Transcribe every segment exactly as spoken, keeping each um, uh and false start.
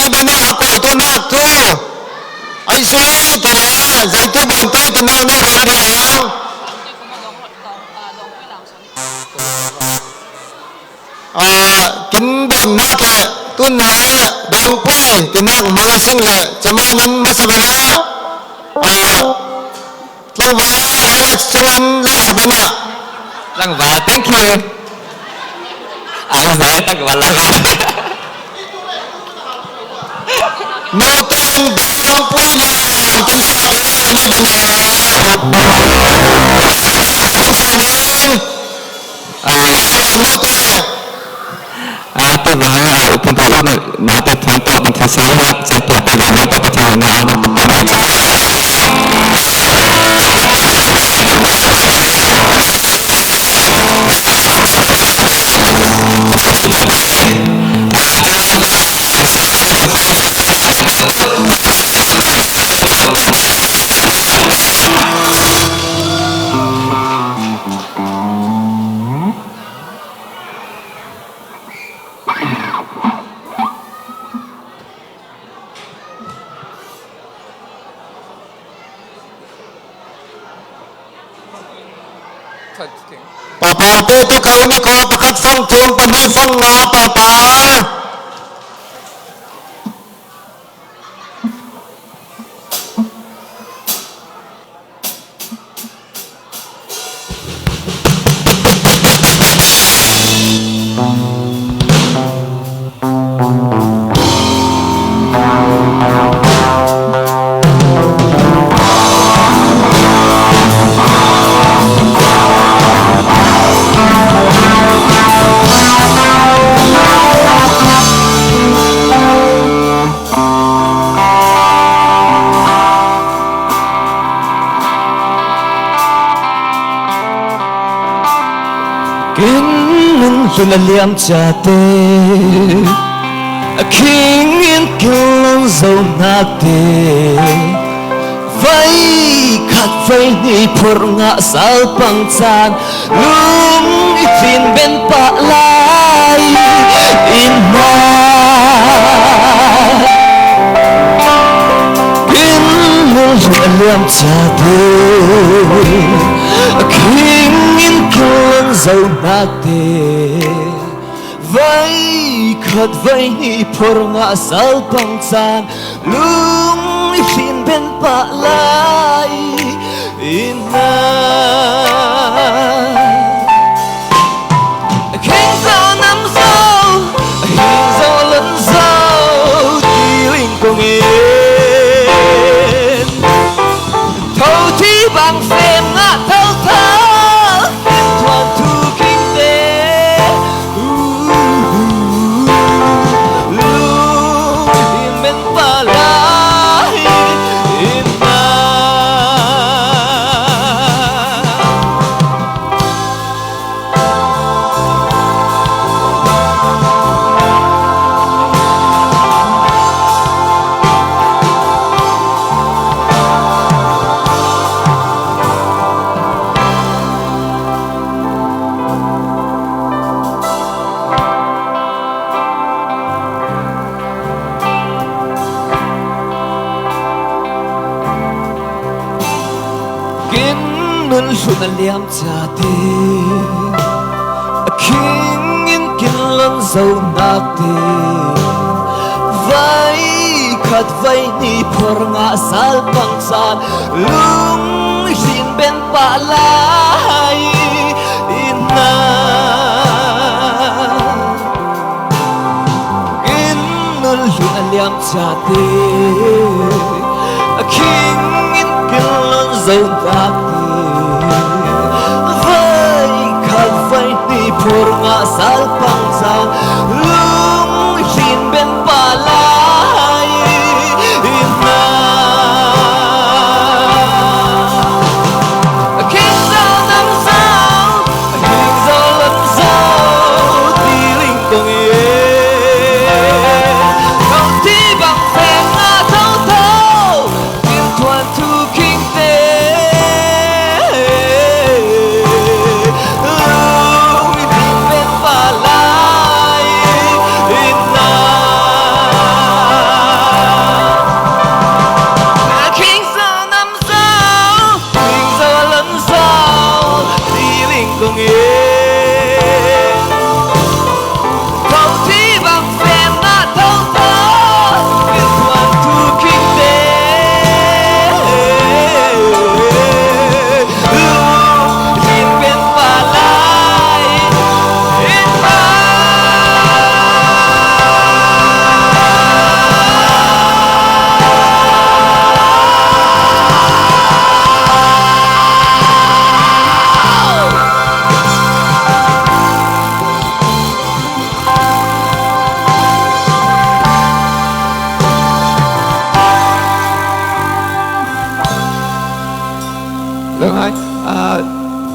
Tua dana a ko tu nak tu. Ai sui tu le, zai tu bang tu tu nak nak ran dia. A, kin bawm nak le, tun he, bawm pui, kin nak mang sing le, cama nan masa bela. A, tlangval, he, cungan lang sa bena. Tlangval, thank you. A, he, tlangval lang. Note in bawm pui na, kin sa bela, na bena. Papa te tu kau ni ko pakhat sang thum pahnih sang nga papa. Kin nun hlun a liam ciate, a khing in kin lon zo nakte, vai khat vai ni phur ngah sal pang can, lung i thin ben pah lai in na. Kin lung a liam ciate, a khing in kin lon zo nakte, vai khat vai ni phur ngah sal pang can, lung i thin ben pah lai in na. Kheng zo nam zo, hing zo lon zo, ti ling kong in. Tho ti bang sem ngah tho tho, thuan thu khing te. Lung i thin ben pah lai in na. Kin nun hlun a liam ciate, a khing in kin lon zo nakte, vai khat vai ni phur ngah sal pang can, lung i thin ben pah lai in na. Kin nun hlun a liam ciate, a khing in kin lon zo nakte, vai khat vai ni phur ngah sal pang can, lung i thin ben pah lai in na. Kheng zo nam zo, hing zo lam zo, ti ling kong in. Kong ti bang sem ngah tho tho, kin thuan thu khing te. Lung i thin ben pah lai.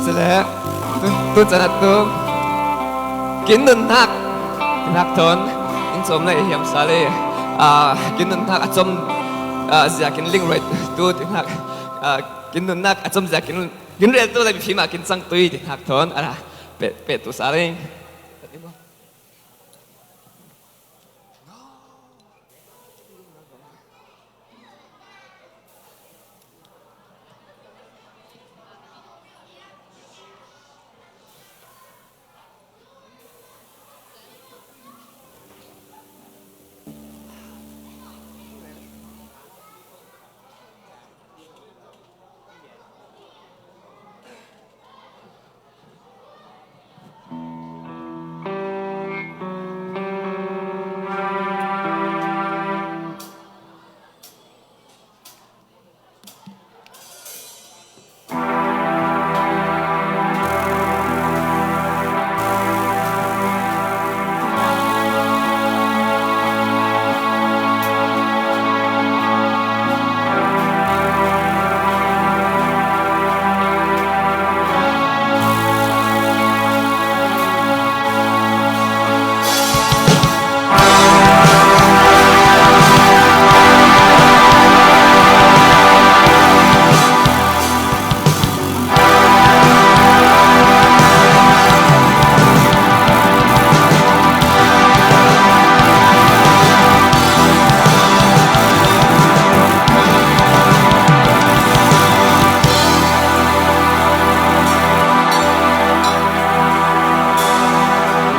Le, tu, tu chan a tu, kin nunnak, kin hak thawn, in sawm le hiam sa le, ah, kin nunnak a cawm, ah, ziakin ling ruai tu, tin hak, ah, kin nunnak a cawm ziakin, kin rel tu le mifim ah kin cang tui, tin hak thawn, a, pe, pe tu sa le.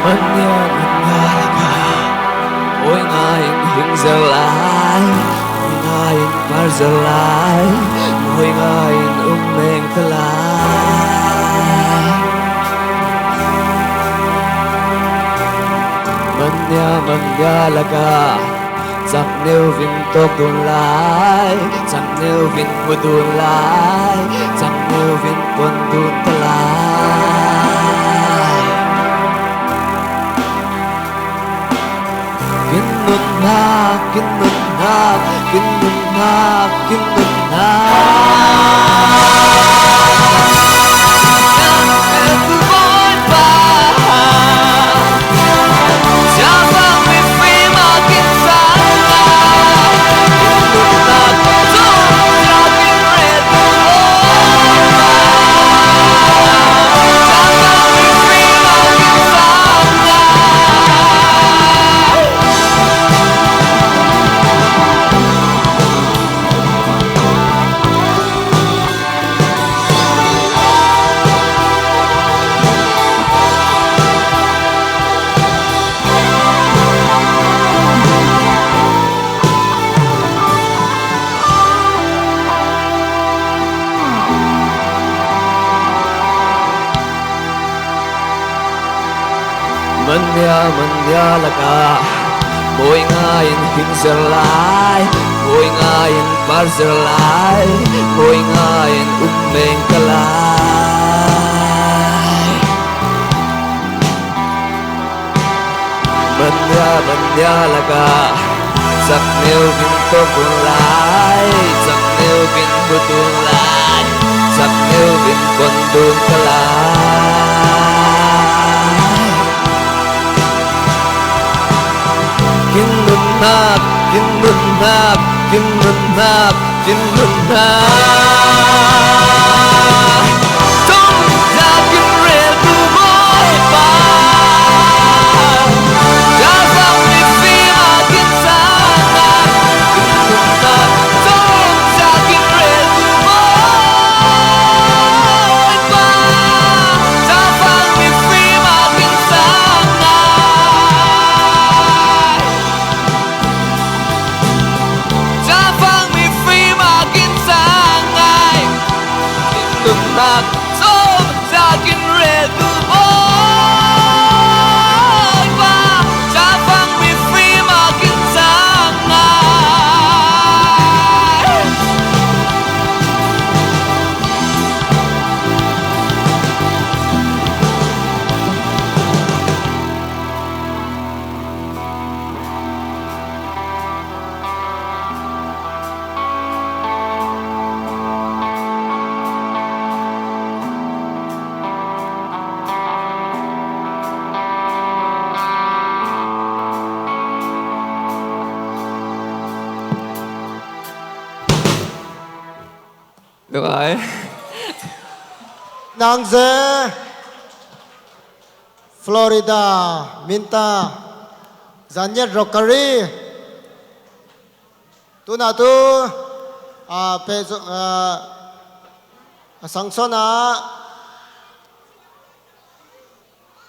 Mania, mania laka, mawi ngaiin hing zel lai, mawi ngaiin par zel lai, mawi ngaiin um meng ta lai. Mania, mania laka, cak neu vin tawk dun lai, cak neu vin hmu dun lai, cak neu vin pon dun ta lai. Kin nunnak, kin nunnak, kin nunnak, kin nunnak. Mania, mania laka, mawi ngaiin hing zel lai, mawi ngaiin par zel lai, mawi ngaiin um meng ta lai. Mania, mania laka, cak neu vin tawk dun lai, cak neu vin hmu dun lai, cak neu vin pon dun ta lai. Kin nunnak, kin nunnak, kin nunnak, kin nunnak. Tonzak in reltu Bawipa, Jalvang mifim a kin cangnak, kin nunnak. Tonzak in reltu Bawipa, Jalvang mifim a kin cangnak. Jalvang mifim a kin cangnak. Nungai. Nangze Florida, Minta, Zanyet Rockery. Tuna tu, a, pe, a, a, Sangsona,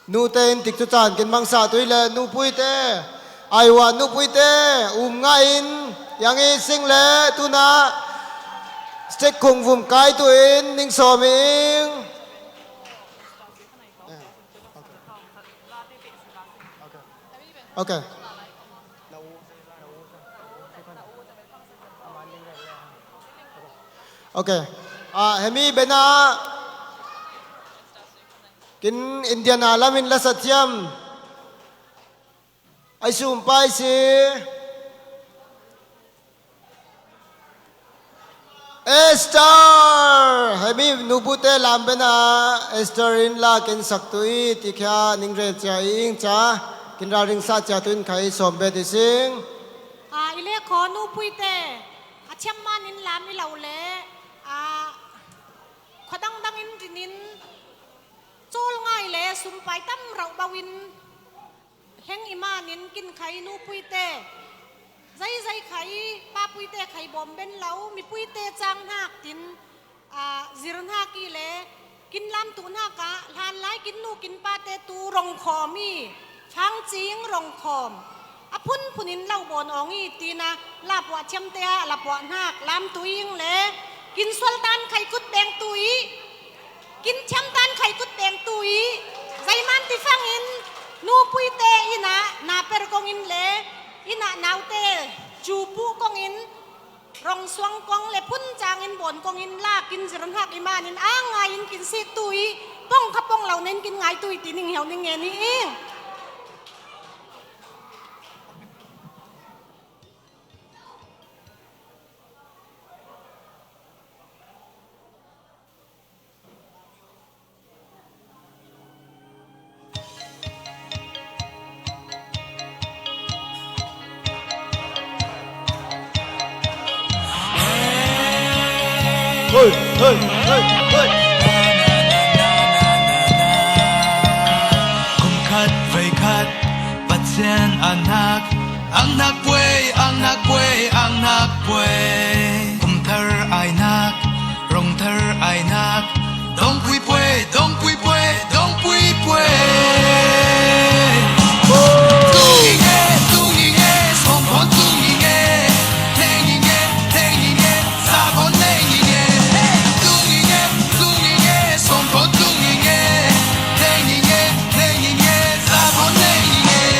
nute in tikcu caan kin mangsa tui le nupuite, Aiwa nupuite, um nga in, yang i sing le tuna stik kung vum kai tu in ning sawm ing. Okay. Okay. A, hemi bena kin Indiana lamin lasa thiam. Ai sum pai si. Esther! Hemi nupute lam bena Esther in la kin sak tu i ti khia ning rel cia i ing ca. Kin ralring sa cia tu in khai sawm bet i sing. A, i le khaw nupuite. A thiam man in lam i lo le. A, khuadang dang in rin in. Cawl ngai le sum pai tam rauh bau in. Heng i manin kin khai nupuite, zeizei khai papuite khai bawm ben lo, mipuite cang hnak tin, a, zir hnak i le kin lamtu hnak ah hlan lai kin nu kin pate tu rongkhawm i fangcing rongkhawm a phunphun in lo bawn awng i tina lapuah thiamte ah lapuah hnak lamtu ing le kin sualtan khai kut bengtu i Kin thiamtan khai kut pengtu i, zeiman tifangin nupuite inn ah na per kong in le inn ah naute cu puh kong in rong suang kong le phun cang in bawn kong in lak in zir hnak i man in a ngai in kin sik tu i pong kha pong lo nen kin ngai tu i ti ning hiau ning nge ni ing. Hoi, hoi, hoi, hoi. Kum khat vei khat Pathian a nak, ang nak puai, ang nak puai, ang nak puai. Kum thar ai nak, rong thar ai nak, dong pui puai, dong pui puai, dong pui puai. Tung i nge, tung i nge, song pon tung i nge, teng i nge, teng i nge, sa pon teng i nge. Tung i nge, tung i nge, song pon tung i nge, teng i nge, teng i nge, sa pon teng i nge.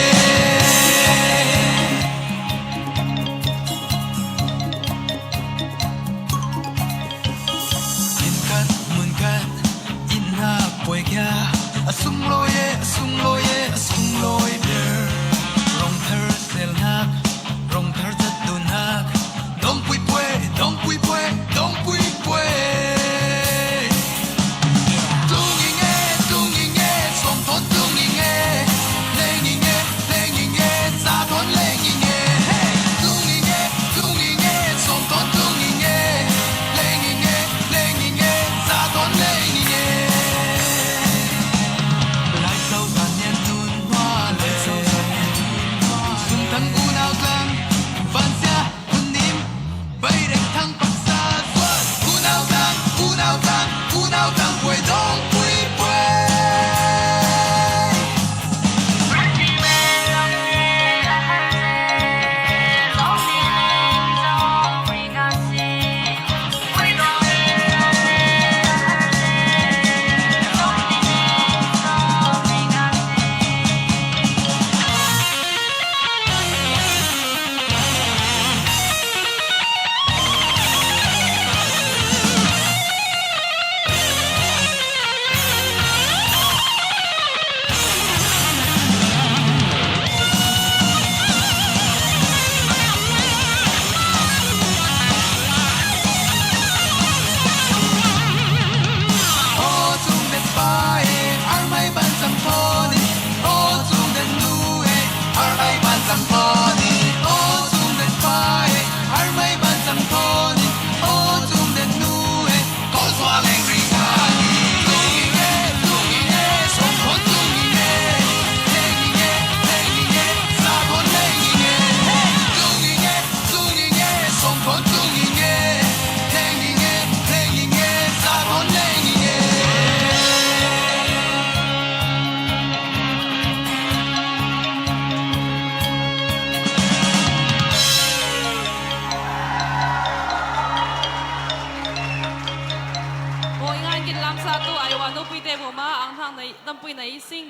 Nei, dampui nei i sing.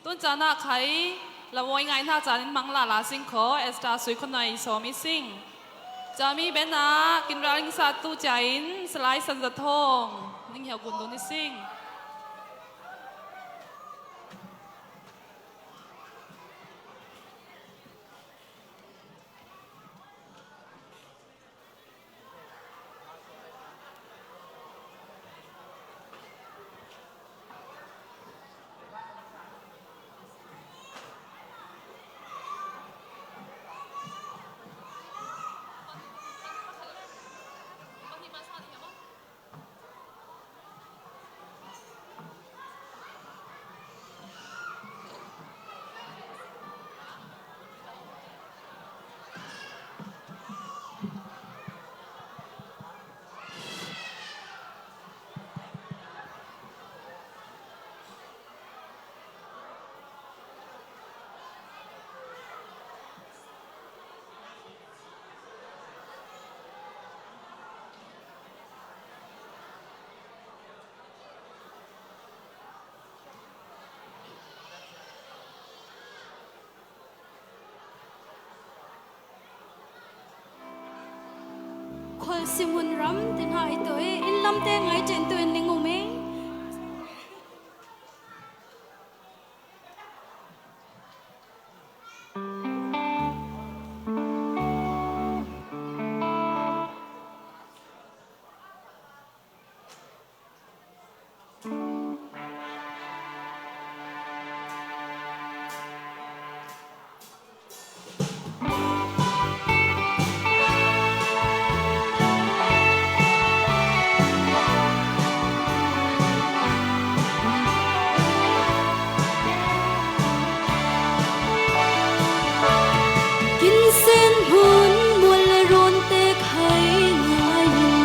Tun caan ah khai, la voi ngaihna caan in mang la la sing kho, Esther Sui Khua Nai Sawm i sing. Cami band ah, Kinral in sat tu cia in, Salai San Za Thawng, Ning Hiau Gun Dun i sing. Khualsim hun ram te hna i tuah i, inn lamte ngai ṭen tu in ning um ing. Kinsen hun mual le rawn te khai ngaiin,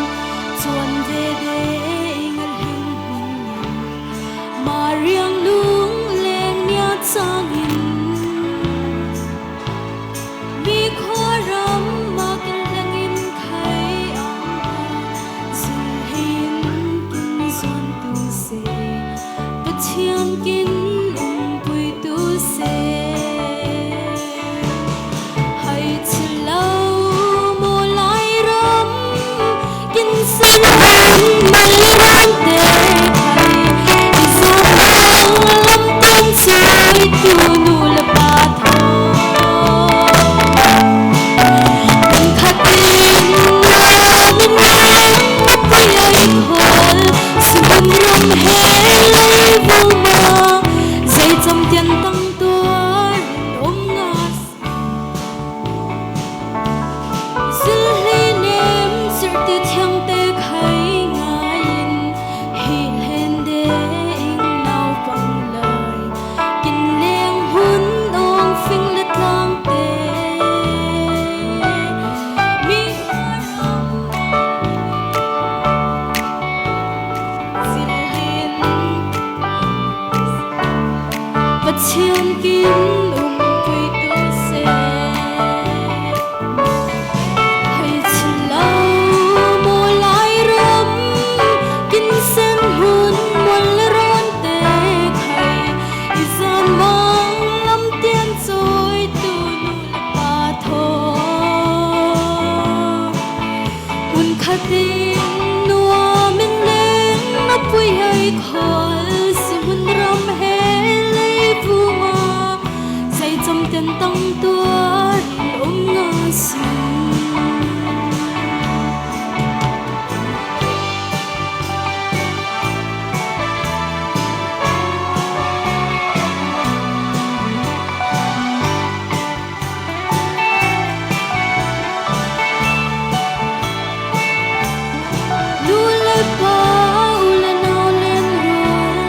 cuan ve de i ngalheng hun in, Mariang lung leng nia cangin, mi khuaram ah kin leng in khai ang a, zung hin kin zuan tu se, Pathian kin umpui tu se. Hai chilo maw lai ram, kin sen hun mual le rawn te khai, i zan mang lam ten cui tu nu le pa thaw. Khat in na min leng na pui ai khawl, si hun ram he lei vuma, zei cam tian tang tuar in um nga si. Zilhei nem sirhti thiangte khai ngaiin, hi hlen de ing naupang lai, kin leng hun awng fing le tlangte, mi khuaram zilhin Pathian kin umpui tu se. Hei chilo maw lai ram, kin sen hun mual le rawn te khai, i zan mang lam tian cui tu nu le pa thaw. Hun khat in nuam in leng na pui ai khawl, si hun ram he lei vuma, zei cam ten tang tuar in um nga si. Nu le pa, u le nau len rual,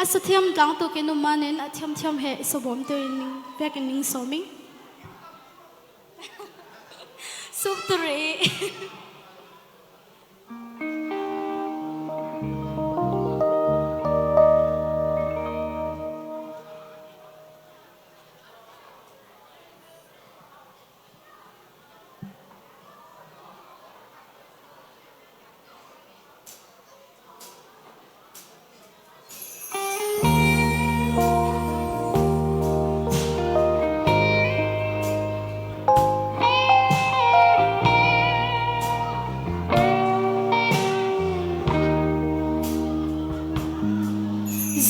A sathiam tlangtu kin um manin a thiamthiam he i sabawmtu in ning, vekin ning sawm ing. Suktu rih.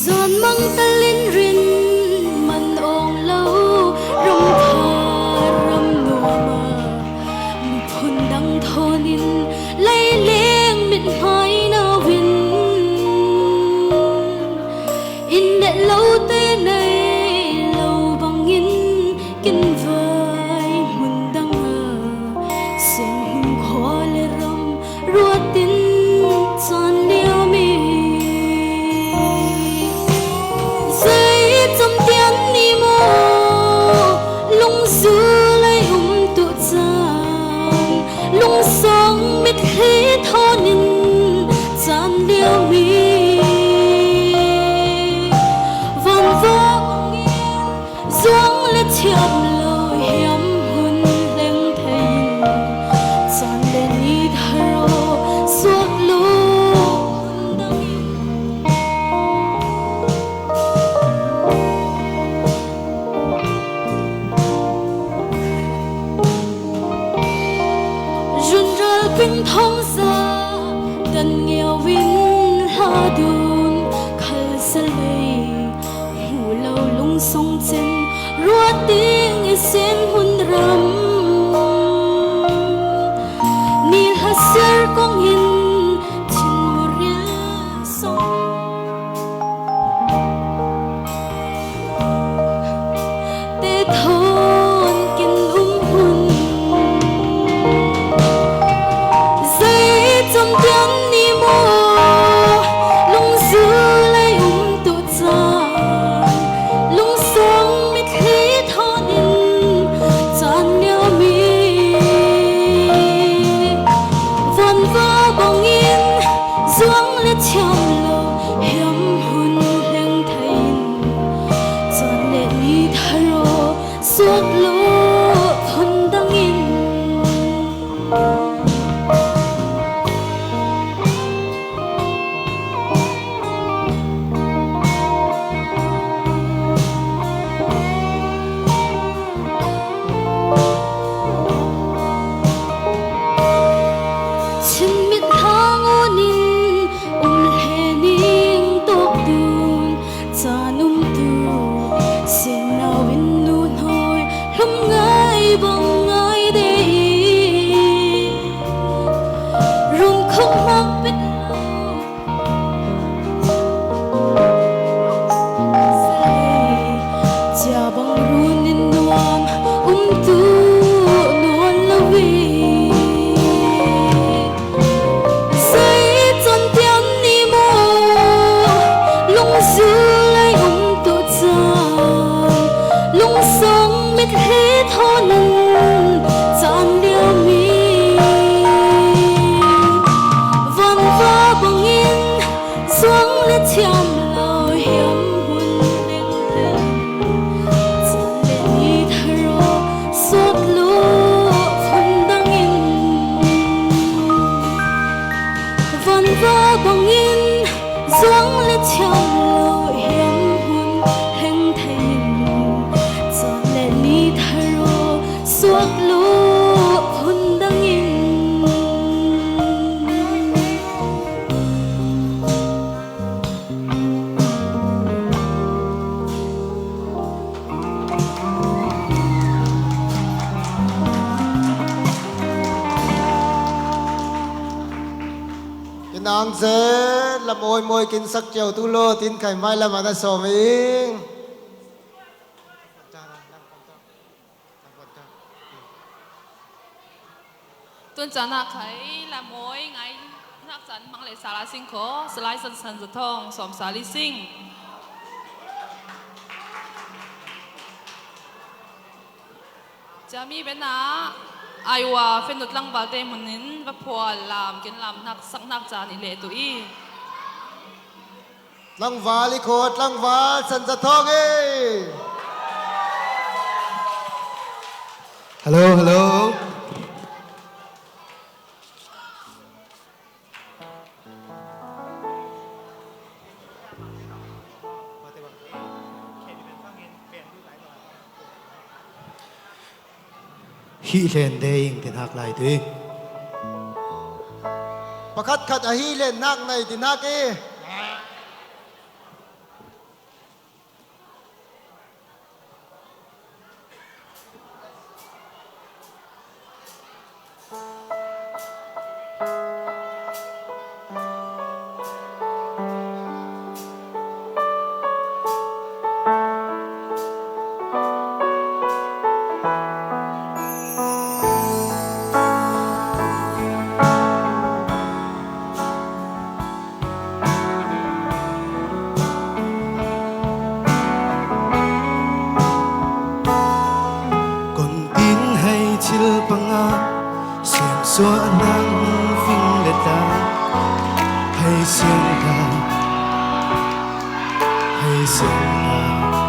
Zan mang talin rin man awng lo, ram thar ram nuam a, miphun dang thawnin lei leng mithmai nauin, inn le lote nei lo bangin kin vai hmun dang a, sianghlim khua le ram ruatin caan liam i, zei camtian ni maw, lungzul ei um tuh caan, lungsang mitthli thawnin caan liam i, vanvang zuang le thiam lo hiam hun hleng thei in, caan le ni thar aw suak lo hun dang in. Zunral ping thong za dan ngiau in hla dun khalsa lei, hmu lo lungsong cin ruat ding i sin hun ram. Ni hlasir kong in thinmuril song te thawn kin um hun. Zei camtian ni maw, lungzul ei um tuh caan, lungsang mitthli thawnin caan liam i, vanvang bangin zuang le thiam lo hiam hun hleng thei in, caan le ni thar aw suak lo hun dang in. Chin mit hang awnin um hle ning tawk dun, caan umtu sian nauin nu hnawi hlum ngai bang ngai dei i, run khuk hmak pet lo cia bang run in nuam um tu nuan lo i, zei camtian ni maw, lungzul ei um tuh caan, lungsang mitthli thawnin caan liam i, vanvang bangin zuang le thiam lo hiam hun hleng thei in, caan le ni thar aw suak lo hun dang in. Vanvang bangin zuang le thiam lo hiam hun hleng thei in, caan le ni thar aw suak lo hun dang in. Kin ang ze, la mawi mawi kin sak cio tu lo, tin khai mai lam ah na sawm ing. Tun caan ah khai la mawi ngai nak caan mang le sala sing kho, salai san san za thawng sawm sali sing. Ciami bena Iowa fennu tlangvalte hmunin va phual lam, ken lam hnak sak hnak caan i leh tu i. Tlangval i khawt, tlangval Sanzathawng e. Hello, hello. Hih hlen de ing ti hnak lai tu i. Pakhat khat a hih hlen hnak nei ti hnak i. Kon tin hei thil panga siam suah nang fing le ta, hei siam ta, hei siam ta.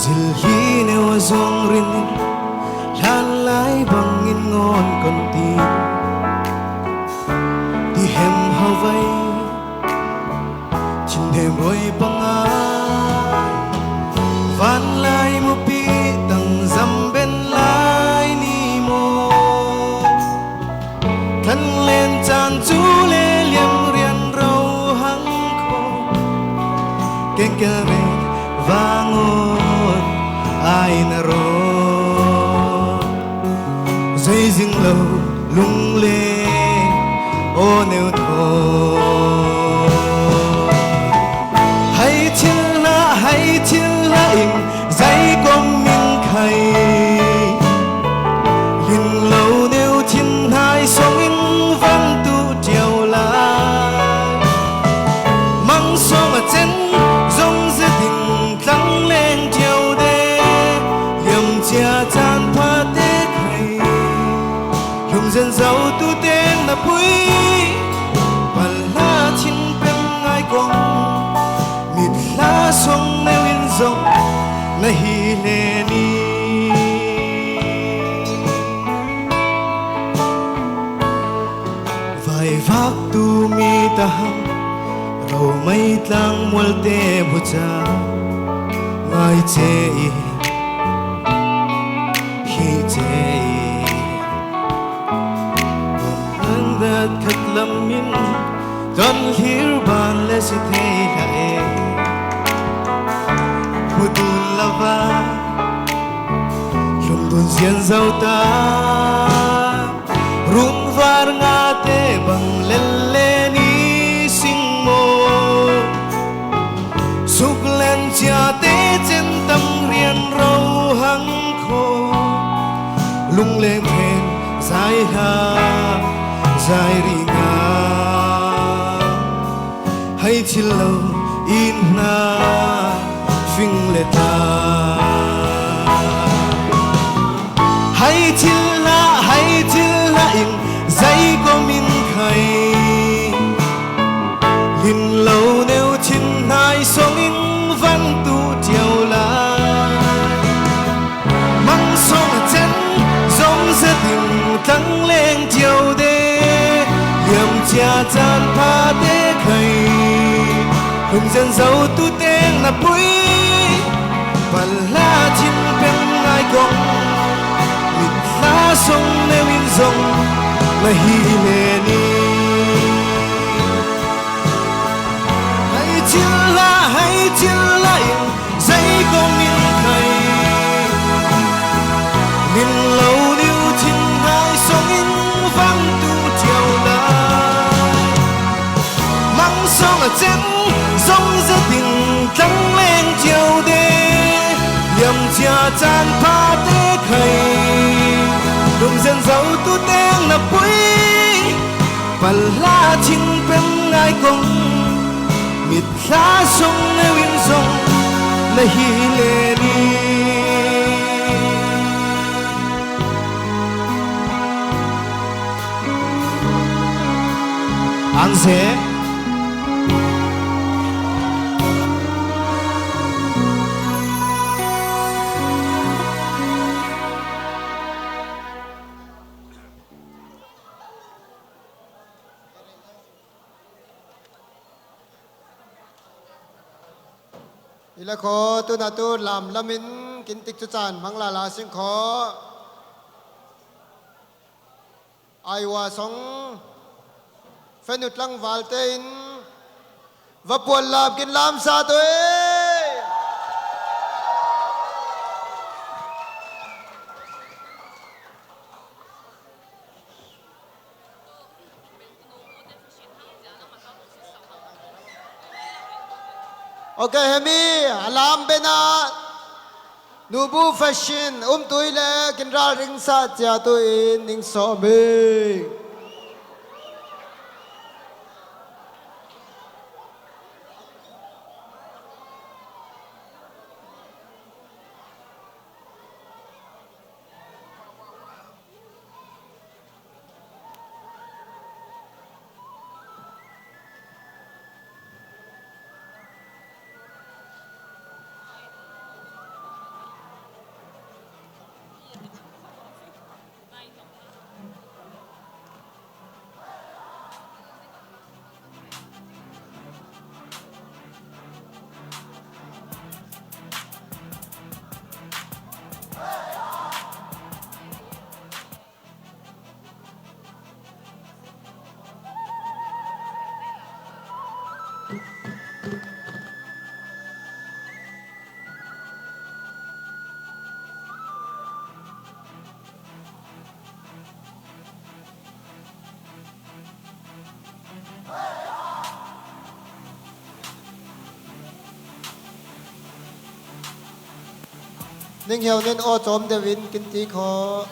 Zil hi neu a zuang rin in hlan lai bangin ngawn kon ti. Ti hem ho vai, thinhnem ruai panga, van lai mupi tang zam ben lai ni maw? Tlan len caan cu le liam rian ro hang kho, kengkel rek vangun ai na ro. Zeizing lo lung le aw neu thaw. Hei thil hlah, hei thil hlah in zei kom in khai. Lin lo neu thin hnai song in van tu ṭio lai. Mang song a cen zong zetin tlang leng ṭio de. Liam cia caan phate khai. Lungzen zotu teng na pui, pal hla thin pem ngai kong, mit hla song neu in zong na hi hle ni. Vaivak tu mi ta hang, ro mei tlang mualte buca ngai ce i, hi ce i. An dat khat lam in ton hlir ban le si thei hlah e. Hmu tun lava hlum tun zian zo ta. Run var ngate bang lel le ni sing maw? Suklen ciate cen tam rian ro hang kho. Lungleng phen zai hla zai ri nga. Hei thil lo in hna fing le ta. Hei thil hlah, hei thil hlah in zei kom in khai. Lin lo neu thin hnai song in van tu ṭio lai. Mang song a cen zong zetin tlang leng ṭio de. Liam cia caan phate khai. Hlum zen zo tu teng na pui. Pal hla thin pem ngai kong, mit hla song neu in zong na hi hle ni. Hei thil hlah, hei thil hlah in zei kom in khai. Lin lo neu thin hnai song in van tu ṭio lai. Mang song a cen zong zetin tlang leng ṭio de. Liam cia caan phate khai. Lungzen zo tu teng na pui. Pal hla thin pem ngai kong. Mit hla song neu in zong na hi le ni. Seh. I la khaw tuna tu lam lamin kin tik cu caan hmang lala sing khaw. Aiwa song fenu tlangval tein va puan lam kin lam sa tu e. Ok, hemi a lam bena nubu fashion umtui le kin ralring sa cia tu in ning sawm hi. Ning hio nen aw cawm deuh in kin ti khaw.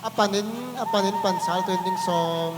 A panin, a panin pan sal tu in ning sawm.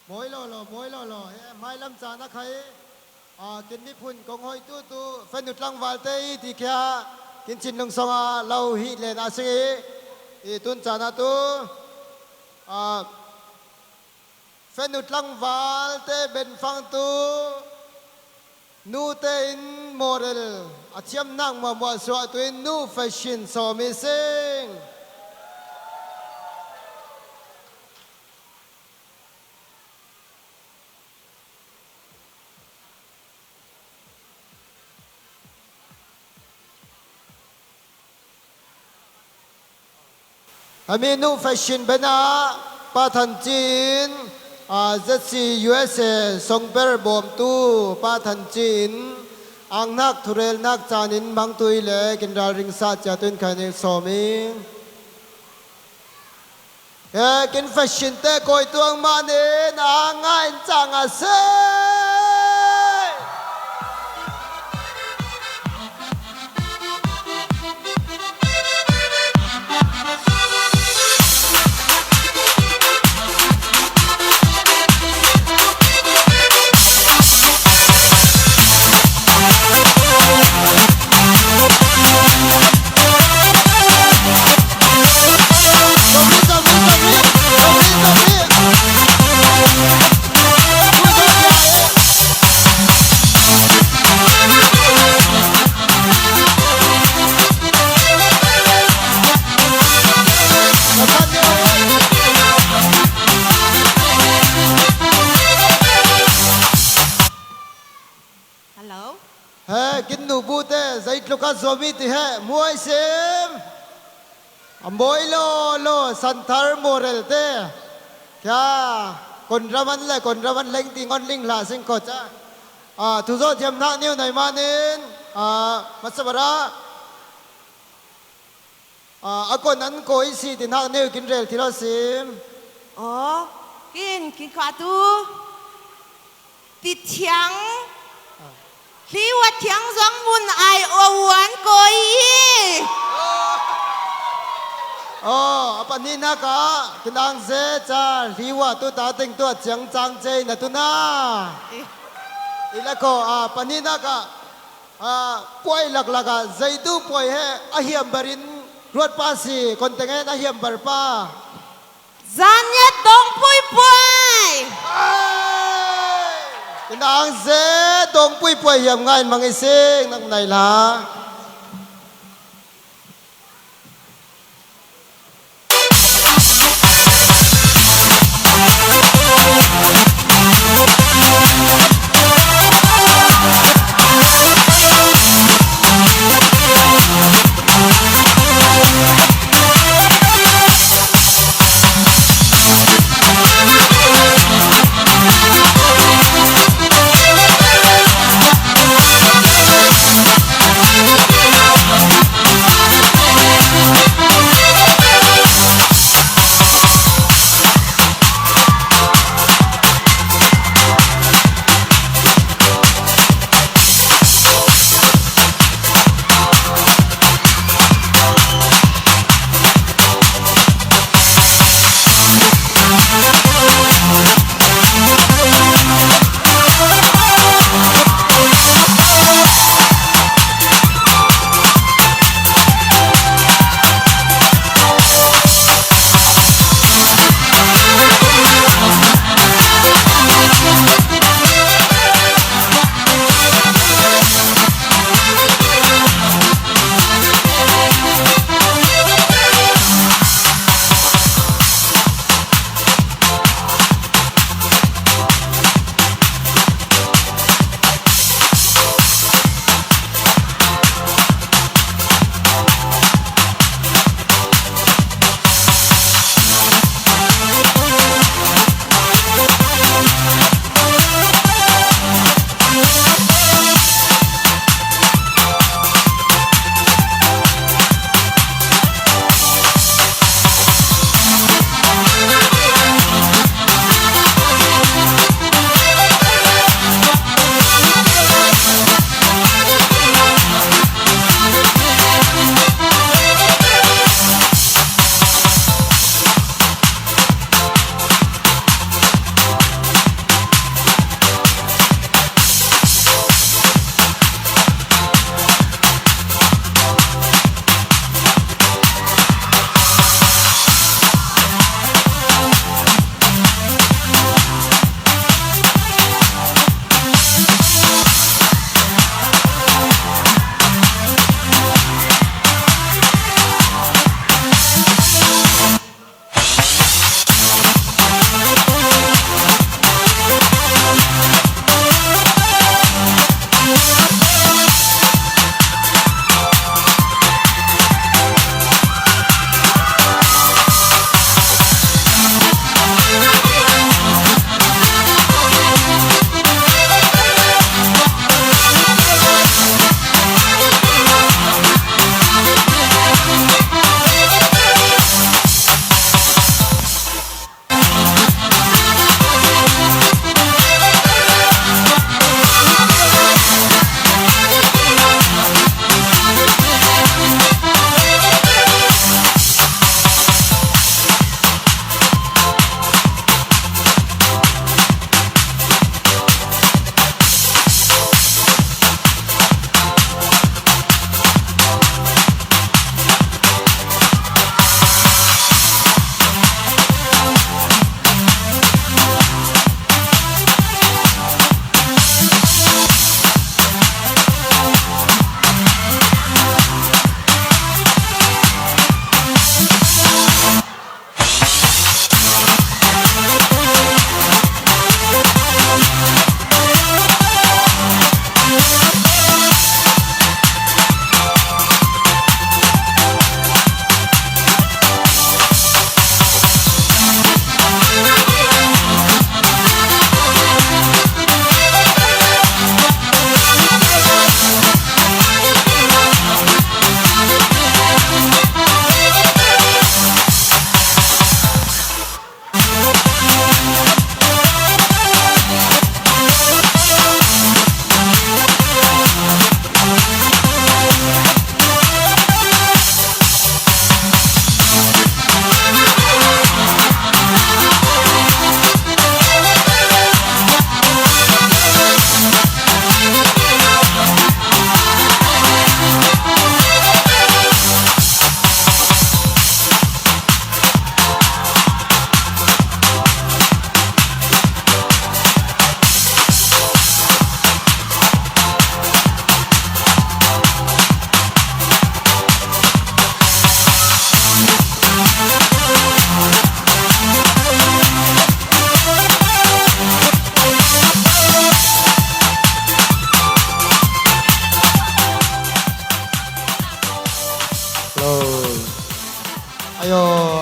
Mawi lawlaw, mawi lawlaw. He, hmailam caan a khai. A, kin miphun kong hoihtu tu, fanu tlangvalte i ti khia, kin chin lungsong a lo hi len a sing i, i tun caan a tu, a, fanu tlangvalte benfang tu, nute in model a thiamnak muahmuah suah tu in nu fashion sawm i sing. Hemi nu fashion bena Pa Than Cin, a, Z C U S A songber bawmtu Pa Than Cin, angnak thurelnak caan in mangtui le kin ralring sa cia tun khaning sawm i. He, kin fashion te kawi tuang manin a ngai in cang a si. Hello. He, kin nu bu te, zeitluk a zuam i ti he, muai sim. A mawi lawlaw, santhar model te. Kha, konraman le konraman leng ti ngon ling hla sing ko ca. A, thuzawh thiam hnak neu nai manin, a, masa bara. A, a kon an kawi si ti hnak neu kin rel thil aw sim. Aw, kin, kin kha tu. Ti thiang. Hliwa thiang zong mun ai aw an kawi i. Aw, a pahnihnak ah, kin ang ze ca, hliwa tu ta teng tu a ciang cang cei na tu na. I. I la ko, a, pahnihnak ah, a, puai laklak ah, zeitu puai he a hiambar in ruat pa si, konteng he na hiambar pa. Zaniat Dongpui puai. Ai! Kin ang ze Dongpui puai hiam ngai in mang i sing, nak nai la.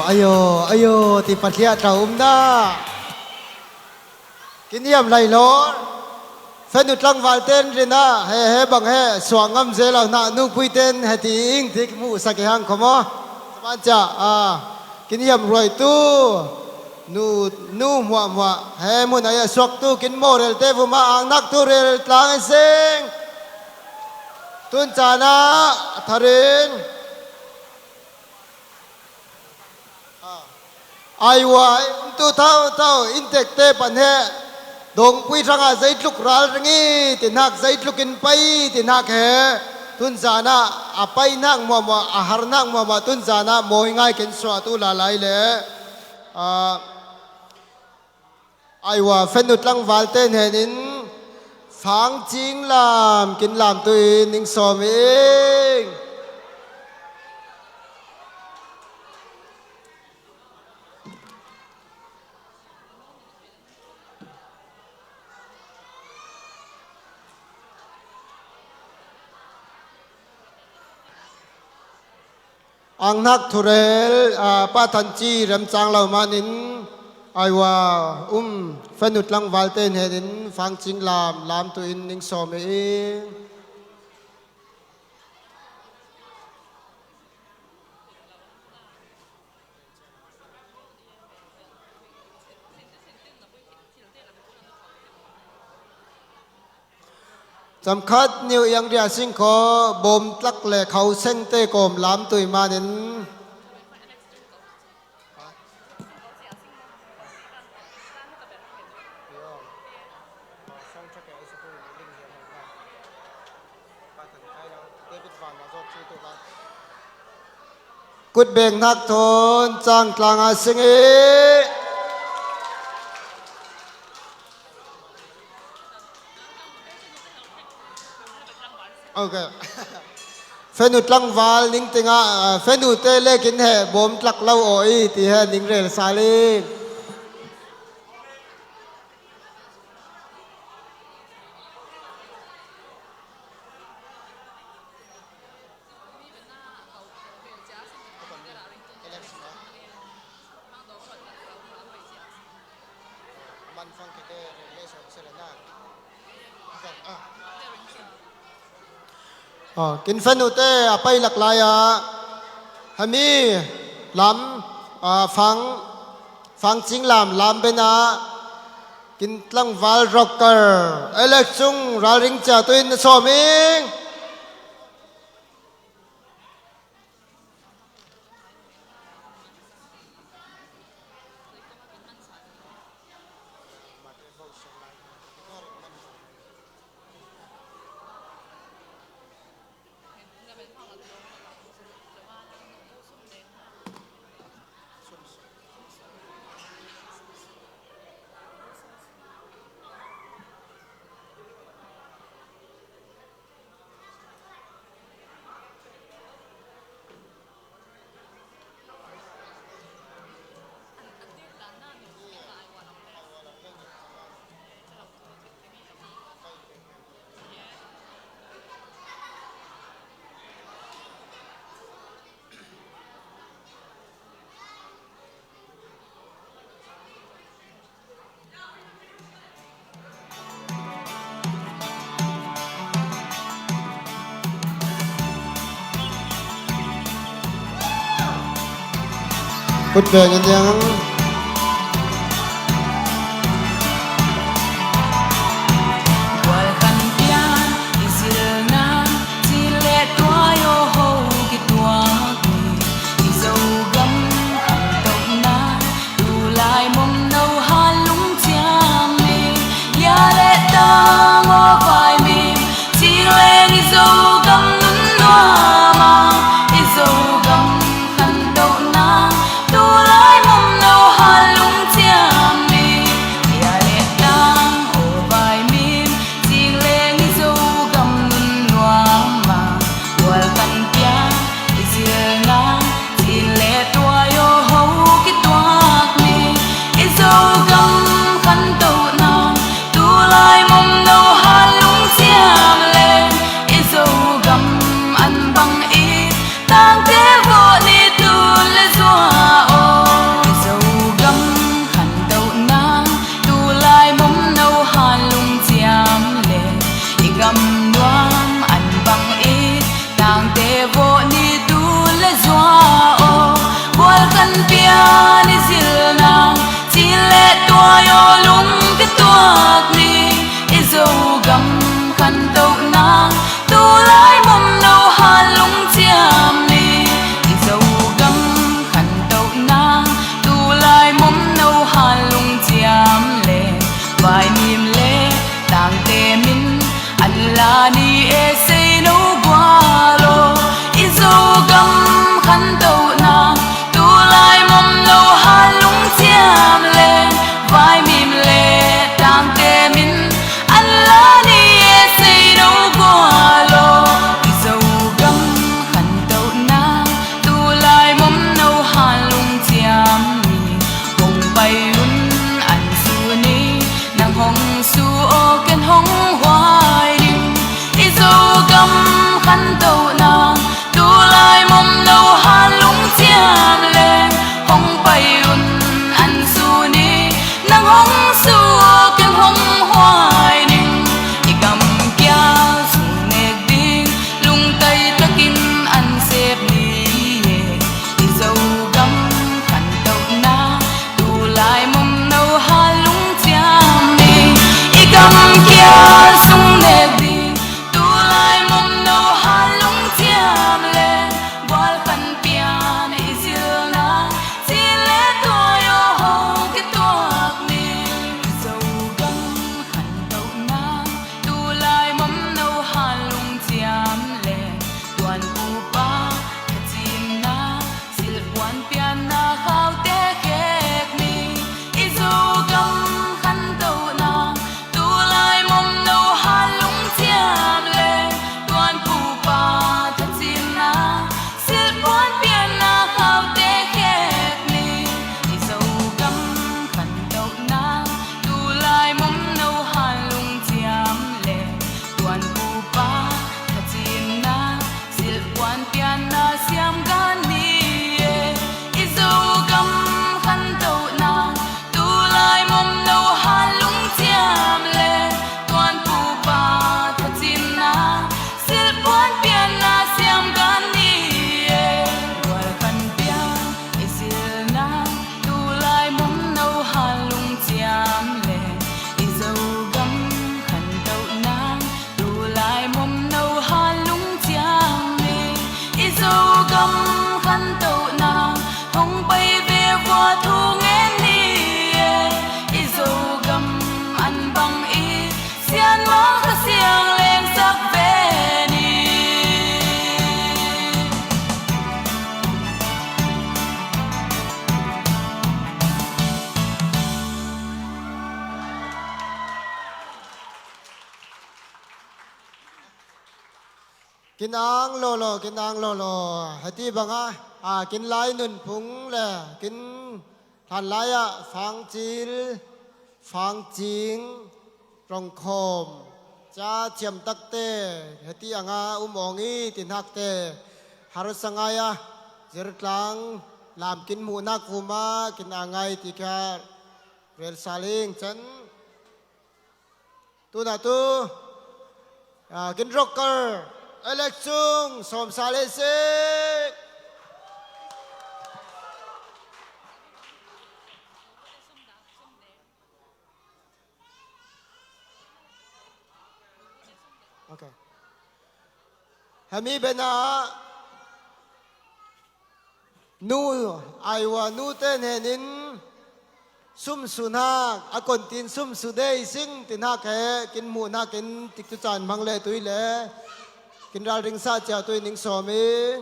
Ayo, ayo, ti patliah tla umna. Kin hiam lai lo. Fenu tlangval ten rinah he, he bang he suak ngam zel lo na, nupui ten he ti ing ti muhsak i hang kho maw. Saman cia, a, kin hiam ruai tu. Nu, nu hmuahhmuah he mun ai a suak tu kin mawrel te vuma ang nak tu rel tlang in sing. Tun cana tharin. Ai uai, um tu thau thau, in tekte pan he. Dongpui hrangah zeitluk ral ring i, ti hnak zeitluk in pai, ti hnak he. Tun zanah, a pai hnak muahmuah, a har hnak muahmuah, tun zanah, mawi ngai ken suah tu lalai le. Ah, Aiwa, fenu tlangval te hnenin fangcing lam, kin lam tu in ning sawm ing. Ang hnak thurel, a, Pa Than Ci remcang lo manin, aiwa, um, fenu tlangval te hnenin fangcing lam, lam tu in ning sawm ing. Camkhat niu iang ria sing kho, bawm tlak le khau seng te kawm lam tui manin. Kut beng hnak thawn cang tlang a sing i. Okay. Fenu tlangval ning tingah, ah, fenu te lekin he bawm tlak lo aw i ti he ning rel sal i. Aw, kin fanu te a pai lak lai ah, hemi lam, ah, fang, fangcing lam, lam ben ah, kin tlangval rocker, Alex Cung ralring cia tu in na sawm ing. Kut beng in yang. Tulai mawngno hal lungciam i, lia le tang aw vaimim, cing leng i Zogam nun nuam a, i Zogam khantohna. Tulai mawngno Kin ang lo lo, kin ang lo lo. Heti banga, a, kin lai nunphung le, kin hlan lai a, Fangcil, Fangcing, Rongkhom, ca thiam takte, heti anga um awng i, ti nakte, harsa ngai a, zirtlang, lam kin muh nak vuma, kin ang ngai ti kha, rel sa ling chan. Tuna tu, ah, kin rocker, Alex Chung, sawm sa le sik. Okay. Hemi bena, nu, aiwa nu te hnenin sum su nak, a kontin sum su dei sing ti nak he, kin muh nak in tikcu caan hmang le tui le, kin ralring sa cia tui ning sawm i.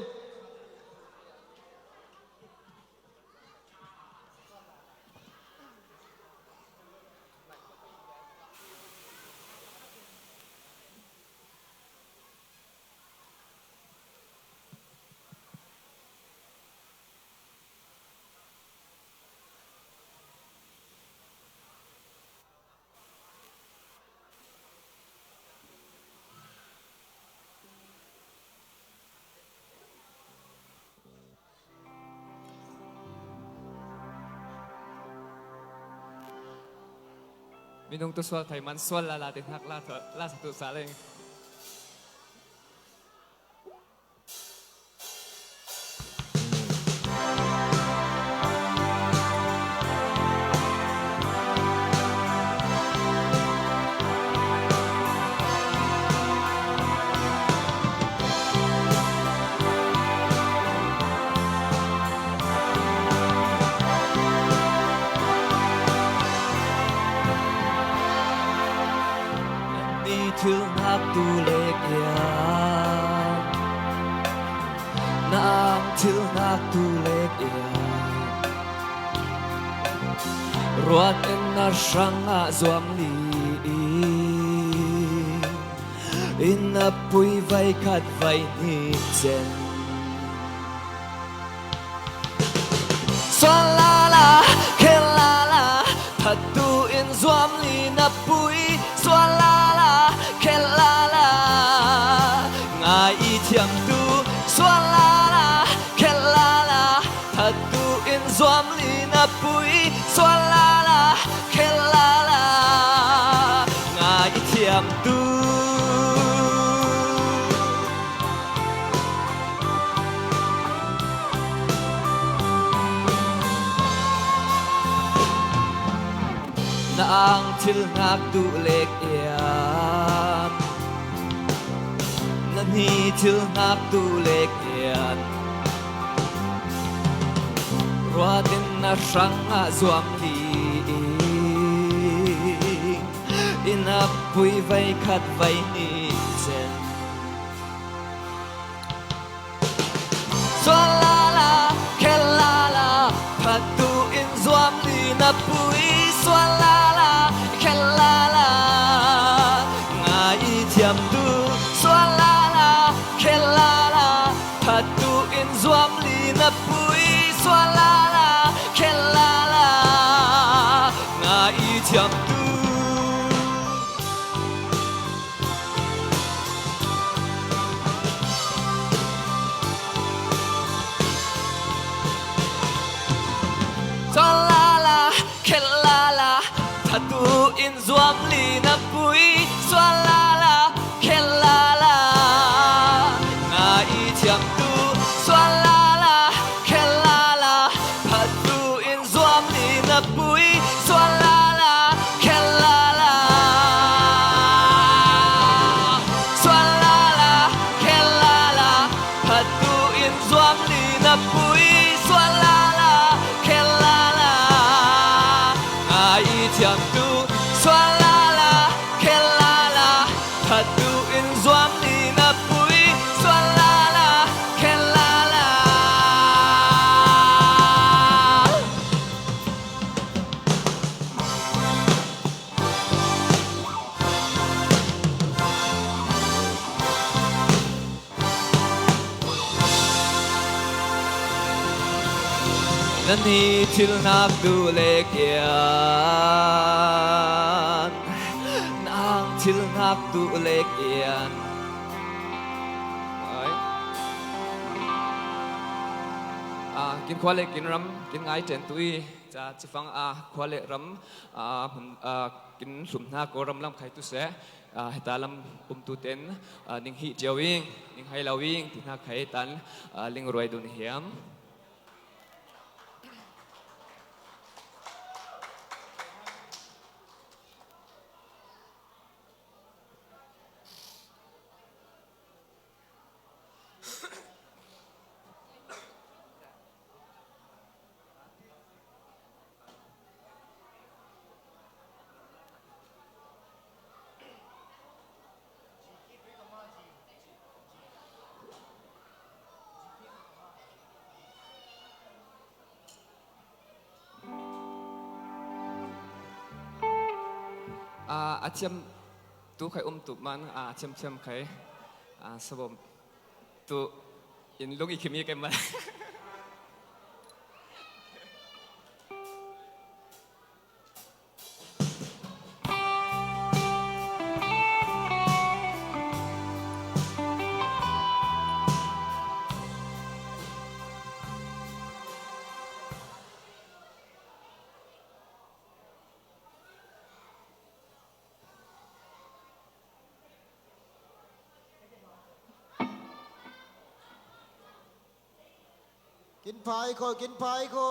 Minung tu sual thai man sual lala ti nak la, la sa tu sa leng. Ni thil nak tu lek ia. Na ang thil nak tu lek ia. Ruat in na hrang ah zuam li i. Inn a pui vai khat vai hnih cen. Sual lala, khel lala, thattu in zuam li na pui. Sual lala, khel lala, ngai i thiamtu. Sual lala, khel lala, thattu in zuam li na pui. Sual lala, khel lala, ngai i thiamtu. Na ang thil nak tu lek ia. Na ni thil nak tu lek ia. Ruat in na hrang ah zuam li i. Inn a pui vai khat vai hnih cen. Sual lala, khel lala, thattu in zuam li na pui. Sual lala, khel lala, ngai i thiamtu. Sual lala, khel lala, thattu in zuam li na pui. Sual lala, khel lala, ngai i thiamtu. Sual lala, khel lala, thattu in zuam li na pui. Sual lala, khel lala, ngai i thiamtu. Sual lala, khel lala, thattu in zuam li na pui. Sual lala, khel lala. Sual lala, khel lala, thattu in zuam li na pui. Sual lala, khel lala, ngai i thiamtu. Sual lala, khel lala, thattu in zuam li na pui. Sual lala, khel lala. Nani thil nak duh lek ian, nang thil nak duh lek ian. Ai. Ah, kin khua le kin ram, kin ngai ten tu i, ca cifang, ah, khua le ram, ah, hun, ah, kin hlum hna ko ram lam khai tu seh, ah, heta lam um tu ten, ah, ning hi cio ing, ning hai lo ing, ti hna khai tan, ah, ling ruai dun hiam. Ah, a thiam tu khai um tu man, ah, a thiam thiam khai, ah, sabom tu in lung i khim i kai man. Kin phai kho, kin phai kho.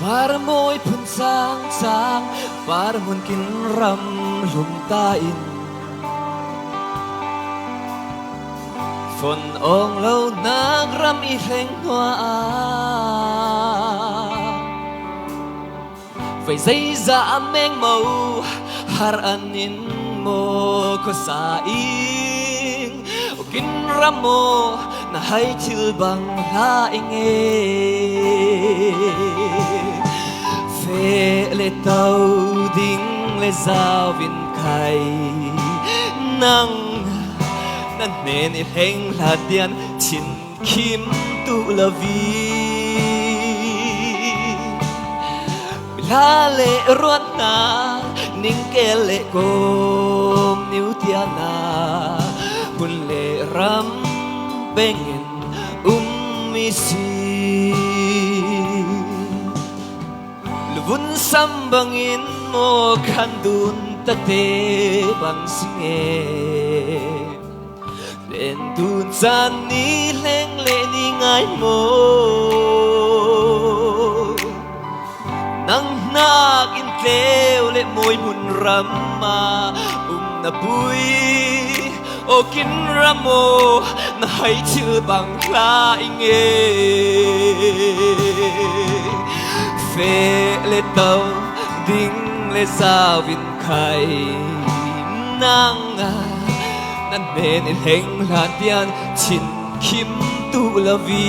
Par mawi phun sang sang, par hmun kin ram hlum ta in, fon awng lo nak ram i hleng hnuah, vei zeiza a meng mo har an in maw khuasa ing. Kin ram maw, na hai thil bang hla i nge. Feh le to, ding le zau in khai, nang na hnen i hleng hlat dian thin khim tuh lo vi. Mila le ruatnak, ning kel le kawm niu tiana, hmun le ram pengin um i si. Luvun sam bangin maw khan dun tate bang si nge. Len tun caan ni hleng le ni ngai maw? Nang hnak in tleu le mawi hmun ram ah um na pui. Aw kin ram aw, na hai thil bang hla i nge. Feh le to, ding le zau in khai, nang na hnen in heng hlan tian chin khim tuh lo vi.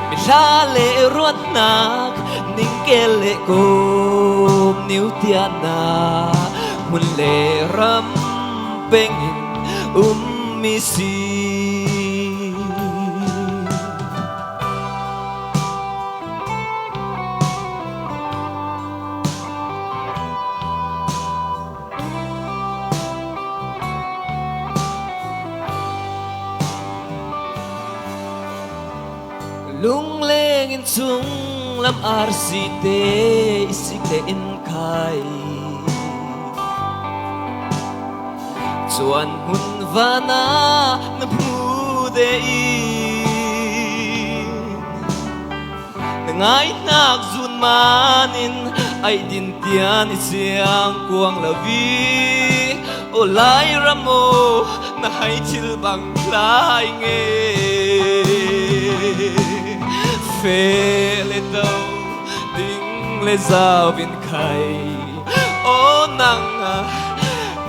Mihla le ruatnak, ningkel le kawm niu tiana, hmun le ram pengin um i si. Lungleng in chunglam arsite i sik le in khai, chuan hmun vana na hmu de in, na ngaihnak zun manin aih din tian i siang kuang lo vi. Aw Lairam aw, na hai thil bang lai nge? Feh le to ding le zau in khai. Aw nang a,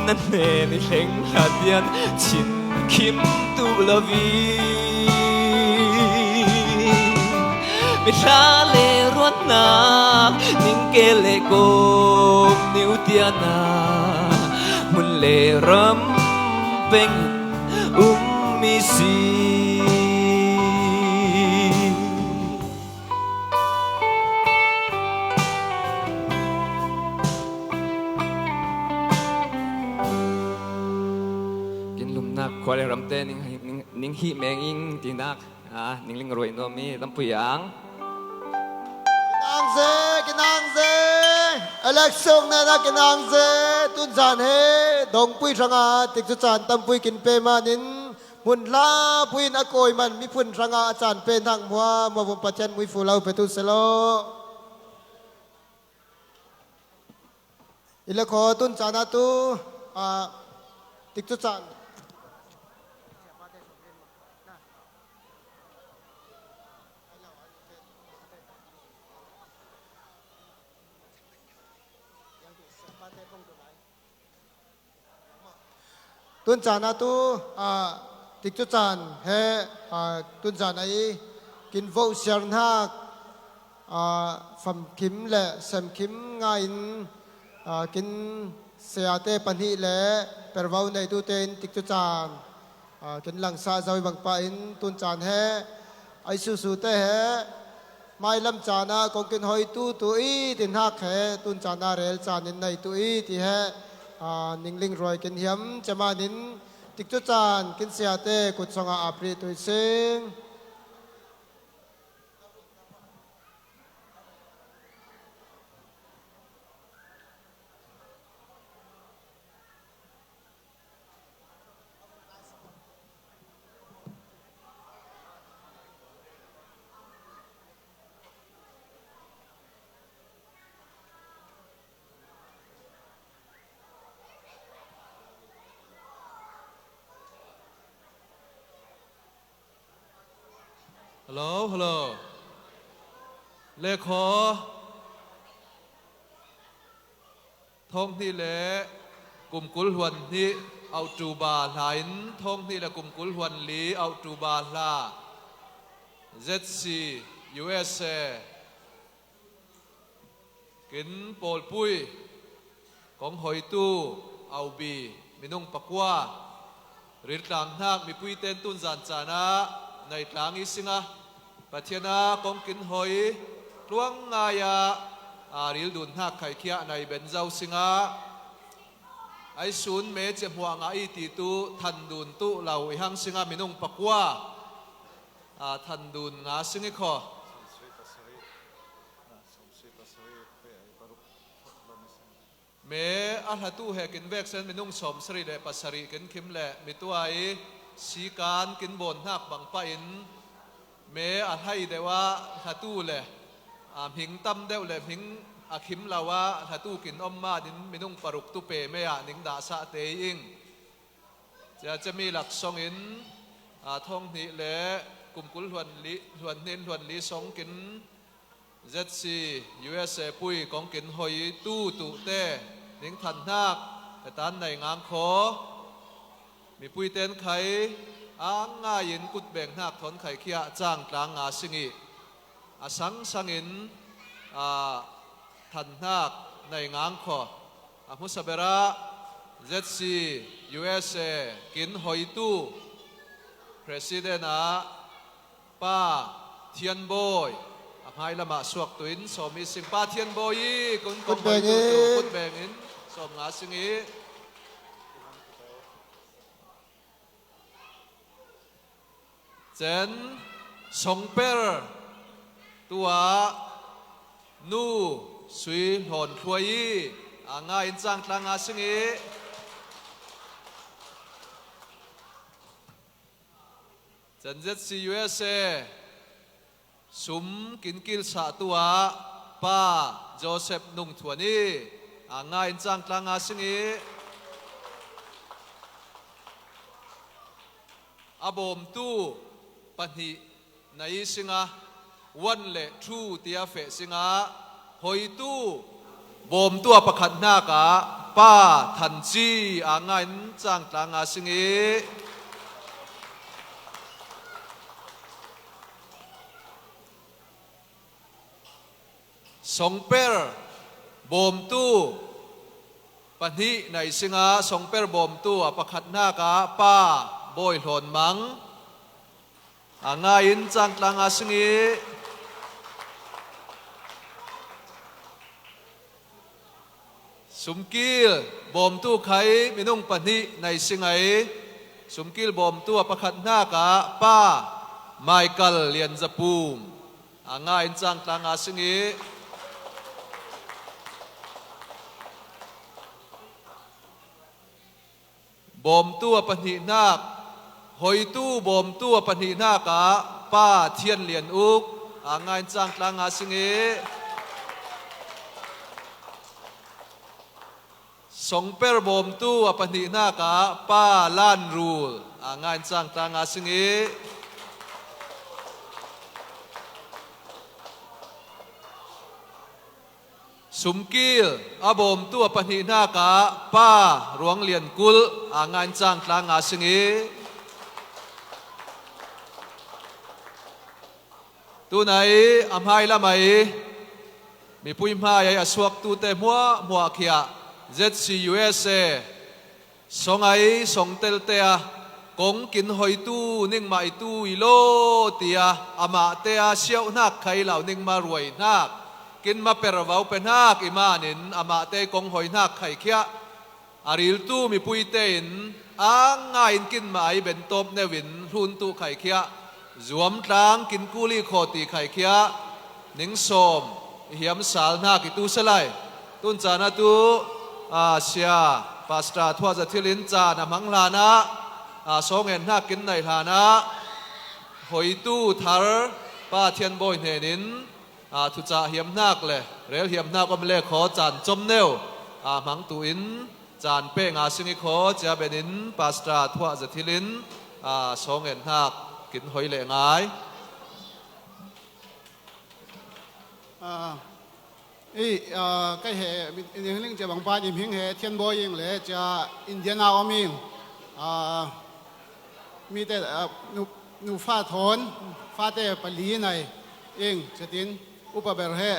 na hnen i thleng hlat hian chhin khim tu lo vi. Mi hla le ruatna ning ke le kawm niu tiana hmun le ram peng um mi si. Kin lumnak khua le ramte ning, ning, ning hih meng ing tinak. Ah, ning ling ruai nuam mi, Lampui ang. Kinang ze, kinang ze. Alex Sung nena kinang ze. Tun zan he, Dongpui hranga, tikcu chan Tampui kin pe manin, hmun hla puin a kawi man, miphun hranga a chan pe hnak mua, mua vum Pathian mui fu lo pe tu se lo. I le khaw tun chan a tu, ah, tikcu chan. Tun chan a tu, ah, tikcu chan he, ah, tun chan a i kin voh siar hnak, ah, famkhim le semkhim nga in, ah, kin seate pahnih le pervo neitu te in tikcu chan, ah, kin langsa zo i bang pa in tun chan he, ai su su te he, hmailam chan a kong kin hoi tu tu i ti hnak he, tun chan a rel chan in nei tu i ti he, ah, ning ling ruai kin hiam cemanin tikcu chan kin seate kut song a ap rih tu i sing. Hello, hello. Le khaw thawng hnih le kum kul hluan hnih October hla in thawng hnih le kum kul hluan li October hla Z C U S A kin pawlpui kong hoitu Aubi minung pakua riltlang hnak mipui ten tun zan chan ah nei tlang i sing a, Pathian a kong kin hoi tluang ngai a, a ril dun hnak khaikhia nei ben zo sing a, ai sun me cia hmuah ngah i ti tu than dun tu lo i hang sing a minung pakua, a, than dun nga sing i khaw. Me a hlatu he kin vek sen minung sawm sarih le pasarih kin khim le mitua i sikan kin bawn hnak bang pah in me a hlai deuh ah hlatu le, a, hming tam deuh le hming a khim lo ah hlatu kin om manin minung paruk tu pe me ah ning dahsah te i ing. Cia cemi laksawng in, a, thawng hnih le kum kul hluan li, hluan hnih hluan li sawng kin Z C U S A pui kong kin hoi tu tu te ning than hnak hetan nei ngang khaw. Mipui ten khai a ngai in kut beng hnak thawn khaikhia cang tlang nga sing i a sang sang in, a, than hnak nei ngang khaw. A hmusa berah Z C U S A kin hoitu President ah Pa Thian Bawi a hmai lamah suak tu in sawm i sing. Pa Thian Bawi i kun kong hoitu tu kut beng in sawm nga sing i. Cen songper tua nu sui hlawn thluai i a ngai in cang tlang nga sing i. Cen Z C U S A sum kin kilsah tu ah Pa Joseph Nung Thuan i a ngai in cang tlang nga sing i. a bawmtu pahnih nai singa, one le two tia feh singa, hoitu bawmtu a pakhat hnakah Pa Than Ci a ngain cangtlanga sing i, Songper bawmtu pahnih nai singa, Songper bawmtu a pakhat hnakah Pa Bawi Hlawn Mang a ngain cangtlanga sing i, Sumkil bawmtu khai minung pahnih nai sing i, Sumkil bawmtu a pakhat hnakah Pa Michael Lian Za Pum a ngain cangtlanga sing i, bawmtu a pahnih hnak, hoitu bawmtu a pahnih hnakah Pa Thian Lian Uk a ngain cangtlanga sing i, Songper bawmtu a pahnih hnakah Pa Lan Rul a ngain cangtlanga sing i, Sumkil a bawmtu a pahnih hnakah Pa Ruang Lian Kulh a ngain cangtlanga sing i, tunai a hmailam ai mipui hmai ai a suaktute hmuahhmuah khiah Z C U S A song ai songtelte a kong kin hoitu ningmah i tu i law tia amahte a siauhhnak khai lo ningmah ruaihhnak kinmah pervo pehhnak i manin amahte kong hoihhnak khai khiah a riltu mipuite in ang ngaiin kinmah ai bentawp neuin hluntuh khai khiah, zuamtlang kin kuli khawh ti khai khiah, ning sawm i hiamsal hnak i tu se lai. Tun caan a tu, aa, Sia Pastor Thuah Za Thil in caan a hmang hlanah, aa, sawngen hnak kin naih hlanah, hoitu thar Pa Thian Bawi hnenin, aa, thucah hiamhnak le rel hiamhnak om le khaw caan com neu, aa, hmang tu in caan peh nga sing i khaw cia ben in Pastor Thuah Za Thil in, aa, sawngen hnak kin hoi leh ngai. Aa, i, aa, kei he, mi, i ning ling cia bang pan i hming he Thian Bawi ing le cia Indiana om ing. Aa, mite, aa, nu, nufa thawn, fate pali nai ing, cetin, upa ber he,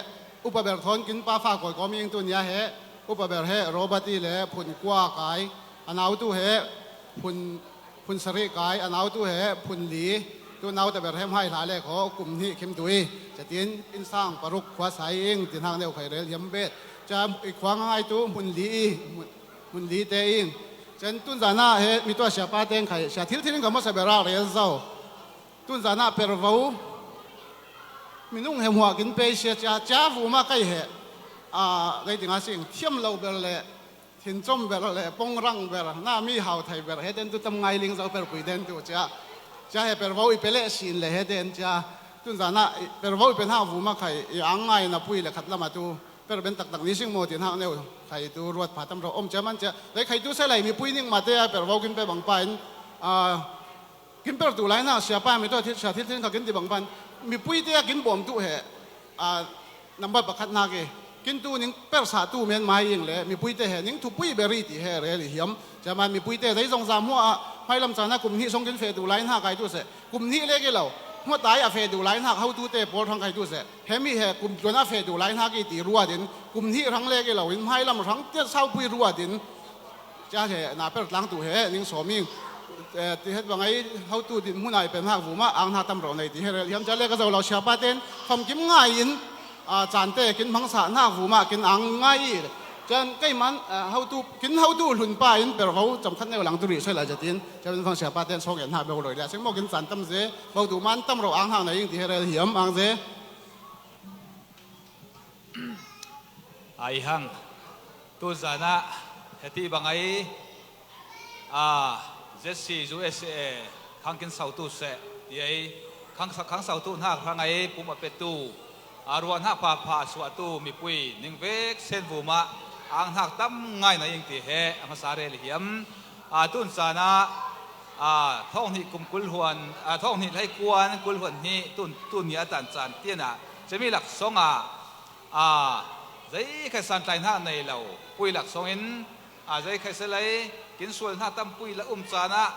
upa ber thawn kin pa fa kawi kawm ing tun ya he, upa ber he, Robert i le phun kua kai, a nautu he, phun, phun sarih kai, a nautu he, phun li, tu nauta ber he hmai hla le khaw, kum hnih khim tu i, cetin, innsang paruk khua sai ing, ti hnak neu khai rel hiam bet. Cia i khuang a ngaitu, hmun li i, hmun, hmun li te ing. Cen tun zan ah he, mi tuah siapa teng khai, sia thil thil in ka masa ber ah rel zo. Tun zan ah pervo, minung he hmuah kin pei sia cia, cia vuma kai he. A, kei tinga sing, thiam lo ber le, thincom ber le, pongrang ber, na mi hau thai ber, he ten tu tam ngai ling zo per pui ten tu cia. Cia he pervo i pe le sin le he ten cia. Tun zan ah, i pervo i pe hna vuma khai, i ang ngai na pui le khat lam a tu. Per ben taktak ni sing maw ti hnak neu khai tu ruat pha tam ro om cia man cia. Lei khai tu se lai mipui ning mate a pervo kin pe bang pa in, aa, kin per tu lai hnak siapa mi tuah thil, sia thil thil kha kin ti bang pan. Mipui te a kin bawm tu he, aa, number pakhat hnak i. Kin tu ning per sa tu men mai ing le, mipui te he ning thupui beri ti he rel i hiam. Cia man mipui te zei zong za hmuah ah, hmailam caan ah kum hnih song kin fe tu lai hnak kai tu se. Kum hnih le ki lo, hmuatai a fe tu lai hnak hotu te pawl hrang kai tu se. Hemi he kum tluan a fe tu lai hna ki ti ruat in, kum hnih hrang le ki lo in, hmailam hrang tiat saupui ruat in, cia he na per tlang tu he, ning sawm ing, eh, ti het bang ai, hotu din hmun ai pen hnak vuma, ang hna tam ro nei ti he rel hiam cia le ka zo lo siapa ten, famkim ngai in, ah, caan te kin hmangsa hnak vuma, kin ang ngai i, cian kei man, ah, hotu, kin hotu hlun pa in, per vo, cam khat neu lang tu rih soi lai zatin, cia min fang siapa ten, sawng en hna beu roi le, seng maw kin caan tam ze, vo tu man tam ro ang hnak nei ing ti he rel hiam, ang ze. Ai hang. Tu zan ah heti bang ai, a, Z C U S A khang kin sau tu seh, ti ai, khang, khang sau tu hnak hrang ai, pum a petu, a, ruah hnak phapha suah tu mipui, ning vek sen vumah, ang hnak tam ngai na ing ti he, a hmasa rel hiam. A, tun zan ah, a, thawng hnih kum kul hluan, a, thawng hnih hlei kuan kul hluan hnih tun, tun nia tan caan tianah cemi laksawngah, a, zei kha santlai hnak nei lo pui laksawngin, a, zei kha selei kin sual hna tampui la um caan ah,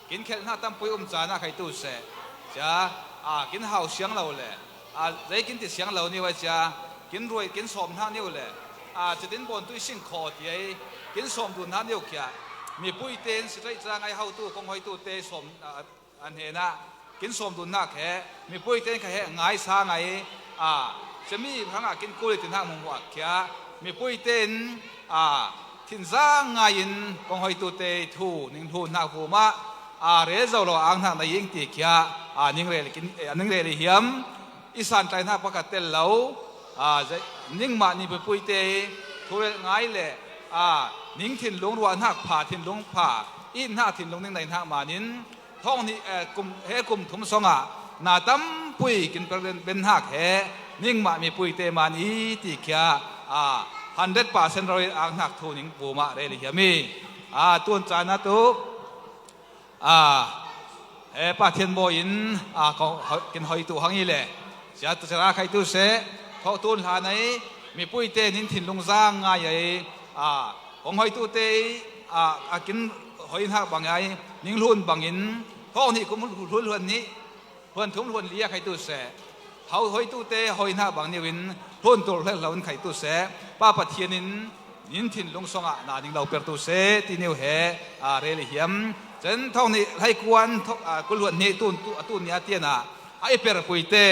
kin khelh hna tampui um caan ah khai tu seh. Cia, a, kin hau siang lo le, a, zei kin ti siang lo niu ai cia, kin ruai, kin sawm hna niu le, a, citin bawn tui sing khaw ti ai, kin sawm dun hna niu khia, mipui tein si tlaih cang ai hotu, kong hoitu te sawm, a, an hnenah kin sawm dun hna khe, mipui tein kha he ngai sa ngai, a, cemi hrangah kin kul i ti hna hmuhmuh ah khia, mipui tein, a, thinzang ngai in kong hoitu te thu ning hlun hna vumah, a, rel zo lo ang hnak na ing ti khia, a, ning rel kin, a, ning rel i hiam, i santlai hna pakhat tel lo, a, zei, ningmah ni mipui te thu rel ngai le, a, ning thinlung ruah hnak pha, thinlung pha, i hnak thinlung ning nei hnak manin, thawng hnih, eh, kum, he kum thum sawngah na tampui kin per ben, ben hnak he, ningmah mipui te man i ti khia, a, hundred percent rori ang hnak thu ning vumah rel i hiam i, a, tun caan ah tu, a, he Pathian bawi in, a, ko, ho, kin hoitu hang i le, cia tu cia ra khai tu seh, thawh tun hlan ai, mipui te nin thinlung zang ngai ai, a, kong hoitu te, a, a kin hoi hnak bang ai, ning hlun bangin, thawng hnih kum hlun hlun hnih, hluan thum hluan li a khai tu seh. Hau hoitu te hoi hna bang niu in hlun tur hlel lo in khai tu seh. Pa Pathian in nin thinlung sawngah na ning lo per tu seh ti niu he, a, rel i hiam. Cen thawng hnih hlei kuan tho-, a, kul hluan hnih tun tu, a tun nia tianah a i per pui te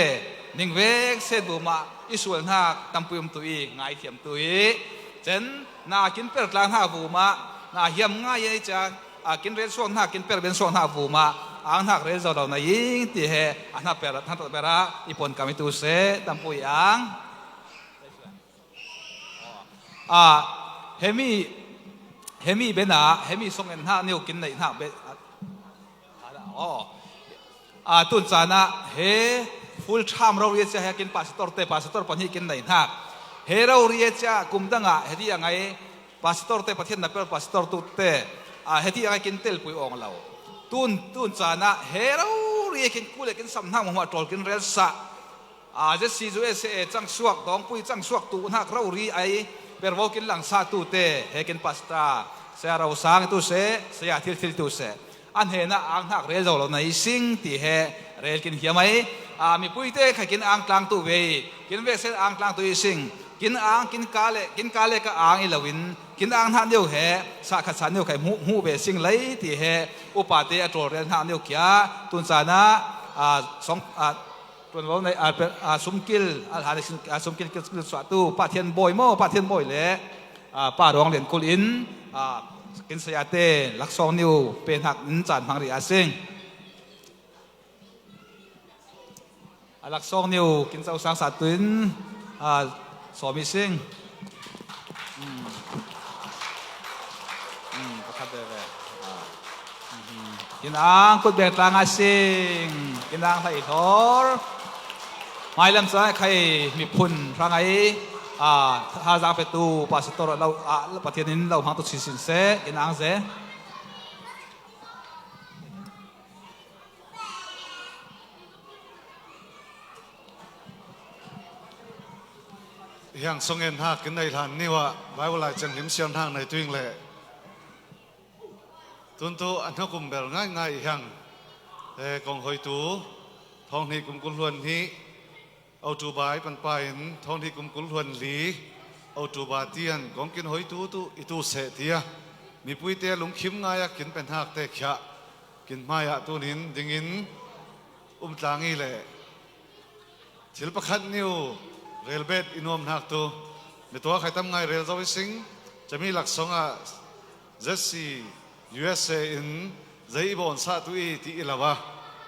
ning vek sen vumah i sual hnak tampui um tu i ngai thiam tu i. Cen na kin per tlang hna vumah na hiam ngai ai cia, a, kin rel suak hna, kin per ben suak hna vumah, ang hnak rel zo lo na ing ti he, a hna per, hna per ah i pawnkam i tu seh, tampui ang. A, hemi, hemi ben ah, hemi song en hna niu kin neih hnak ben, a, aw. A, tun caan ah he full time rori a cia he kin pastor te, pastor pahnih kin neih hnak. He rori a cia kum dang ah he ti a ngai, pastor te, Pathian na per pastor tu te, a, he ti a ngai kin telpui awng lo. Tun, tun caan ah he rori a kin kul le kin sam hnak hmuahhmuah ṭawl kin rel sah. A, Z C U S A cangsuak, dawngpui cangsuak tu hnak rori ai pervo kin langsah tu te, he kin pastor, saya rosang tu seh, saya thilthil tu seh. A hnenah ang hnak rel zo lo na i sing ti he rel kin hiam ai. A, mipui te kha kin ang tlang tu ve, kin veksen ang tlang tu i sing, kin ang, kin ka le, kin ka le ka ang i lo in, kin ang hna niu he, sah khat sa niu khai hmuh, hmuh ve sing lei ti he, upa te a ṭawl rel hna niu khia, tun caan ah, a, song, a, tuan lo nei, a, pe-, a, sumkil, a, hlan i sin, a, sumkil kil, kil suah tu, Pathian bawi maw, Pathian bawi le, a, Pa Rawng Lian Kul in, a, kin saya te laksawng niu pe hnak in caan hmang rih a sing. A laksawng niu kin co sang sat tu in, a, sawm i sing. Hmm. Hmm, pakhat veve. A. Hmm. Kin ang kut beng tlang a sing. Kin ang hlei hlor. Hmailam cang khai miphun hrang ai, a, thazaang petu pastor lo, a, Pathian in lo hmang tu sinsin seh, kin ang ze. Hiang song en hnak kin nei hlan niu ah Bible lai cang him siar hnak nei tuing le. Tun tu a hnakum bel ngaingai i hiang, eh, kong hoitu, thawng hnih kum kul hluan hnih, October i pan pa in, thawng hnih kum kul hluan li, October tian, kong kin hoitu tu, i tu seh tia. Mipui te lungkhim ngai a kin pe hnak te khia, kin hmai ah tunin dingin um tlang i le. Thil pakhat niu relbet i nuam hnak tu, mi tua khai tam ngai rel zo i sing, cami laksawng ah Z C U S A in zei i bawnsah tu i ti i lo a,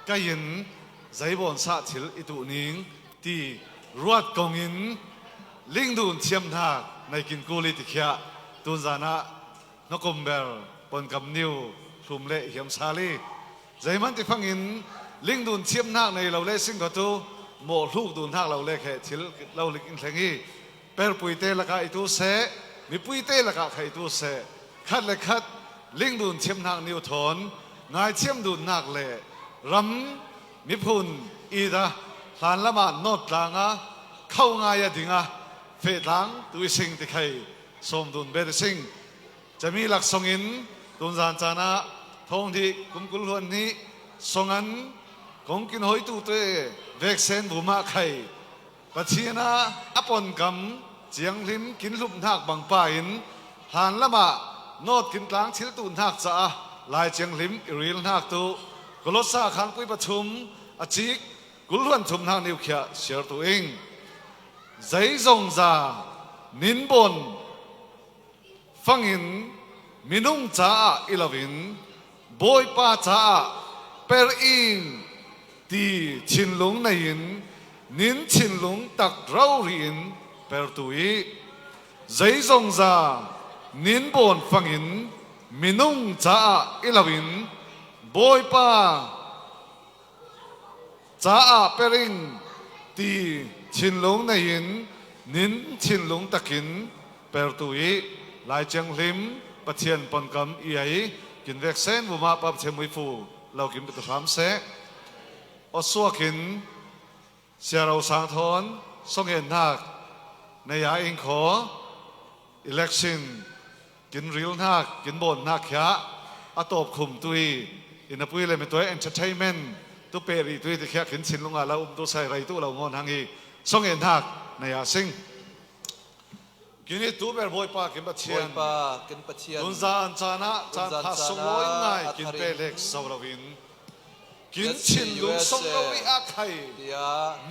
kei in zei bawnsah thil i tuh ning ti ruat kong in lingdun thiam hnak nei kin kul i ti khiah, tun zan ah hnakum bel pawnkam niu hlum le hiam sal i. Zeihmanh ti fangin lingdun thiam hnak nei lo le sing ko tu, mawh hluk dun hnak lo le khe thil lo lik in thleng i, perpui te lakah i tu seh, mipui te lakah kha i tu seh, khat le khat lingdun thiam hnak niu thawn ngaithiam dunnak le ram miphun ita hlan lamah nawt tlanga kho ngai a dinga feh tlang tuising ti khai sawm dun bet sing. Cami laksongin tunzan canah thawng hnih kum kul hluan hnih songan kongkin hoitute veksen vumah khai Pathian a a ponkam cianghlim kin hlupnak bangpa in hlan lamah nawt kin tlang thiltuhnak caah Lai Cianghlim i rilhnak tu Kolosa khangpui pathum a cik kul hluan thumnak niukhia siar tu ing. Zeizongza ninbawn fangin minung caah i loin Bawipa caah per ing ti thinlung nei-in nin thinlung tak rori in pertu i zeizongza ninbawn fangin minung caah i loin Bawipa caah per ing ti thinlung nei-in nin thinlung takin pertu i Lai Cianghlim Pathian ponkam i ei kin veksen vumah Pa Pathian muifu lo kin petu hram seh. Awsuakin Siaro Sang Thawn songenhnak nei a ingkhaw election kin rilhnak kin bawnhnak khia a tawp khum tu i i napui le mituai entertainment tu peri tu i ti khia kin thinlung a la um tu sai rei tu lo ngawn hang i songenhnak nei a sing. Kin i tu ber Bawipa kin Pathian. Bawipa kin Pathian. Tunzan canah caan pha song lawi ngai kin pe lek zo loin kin thinlung song lo i a khai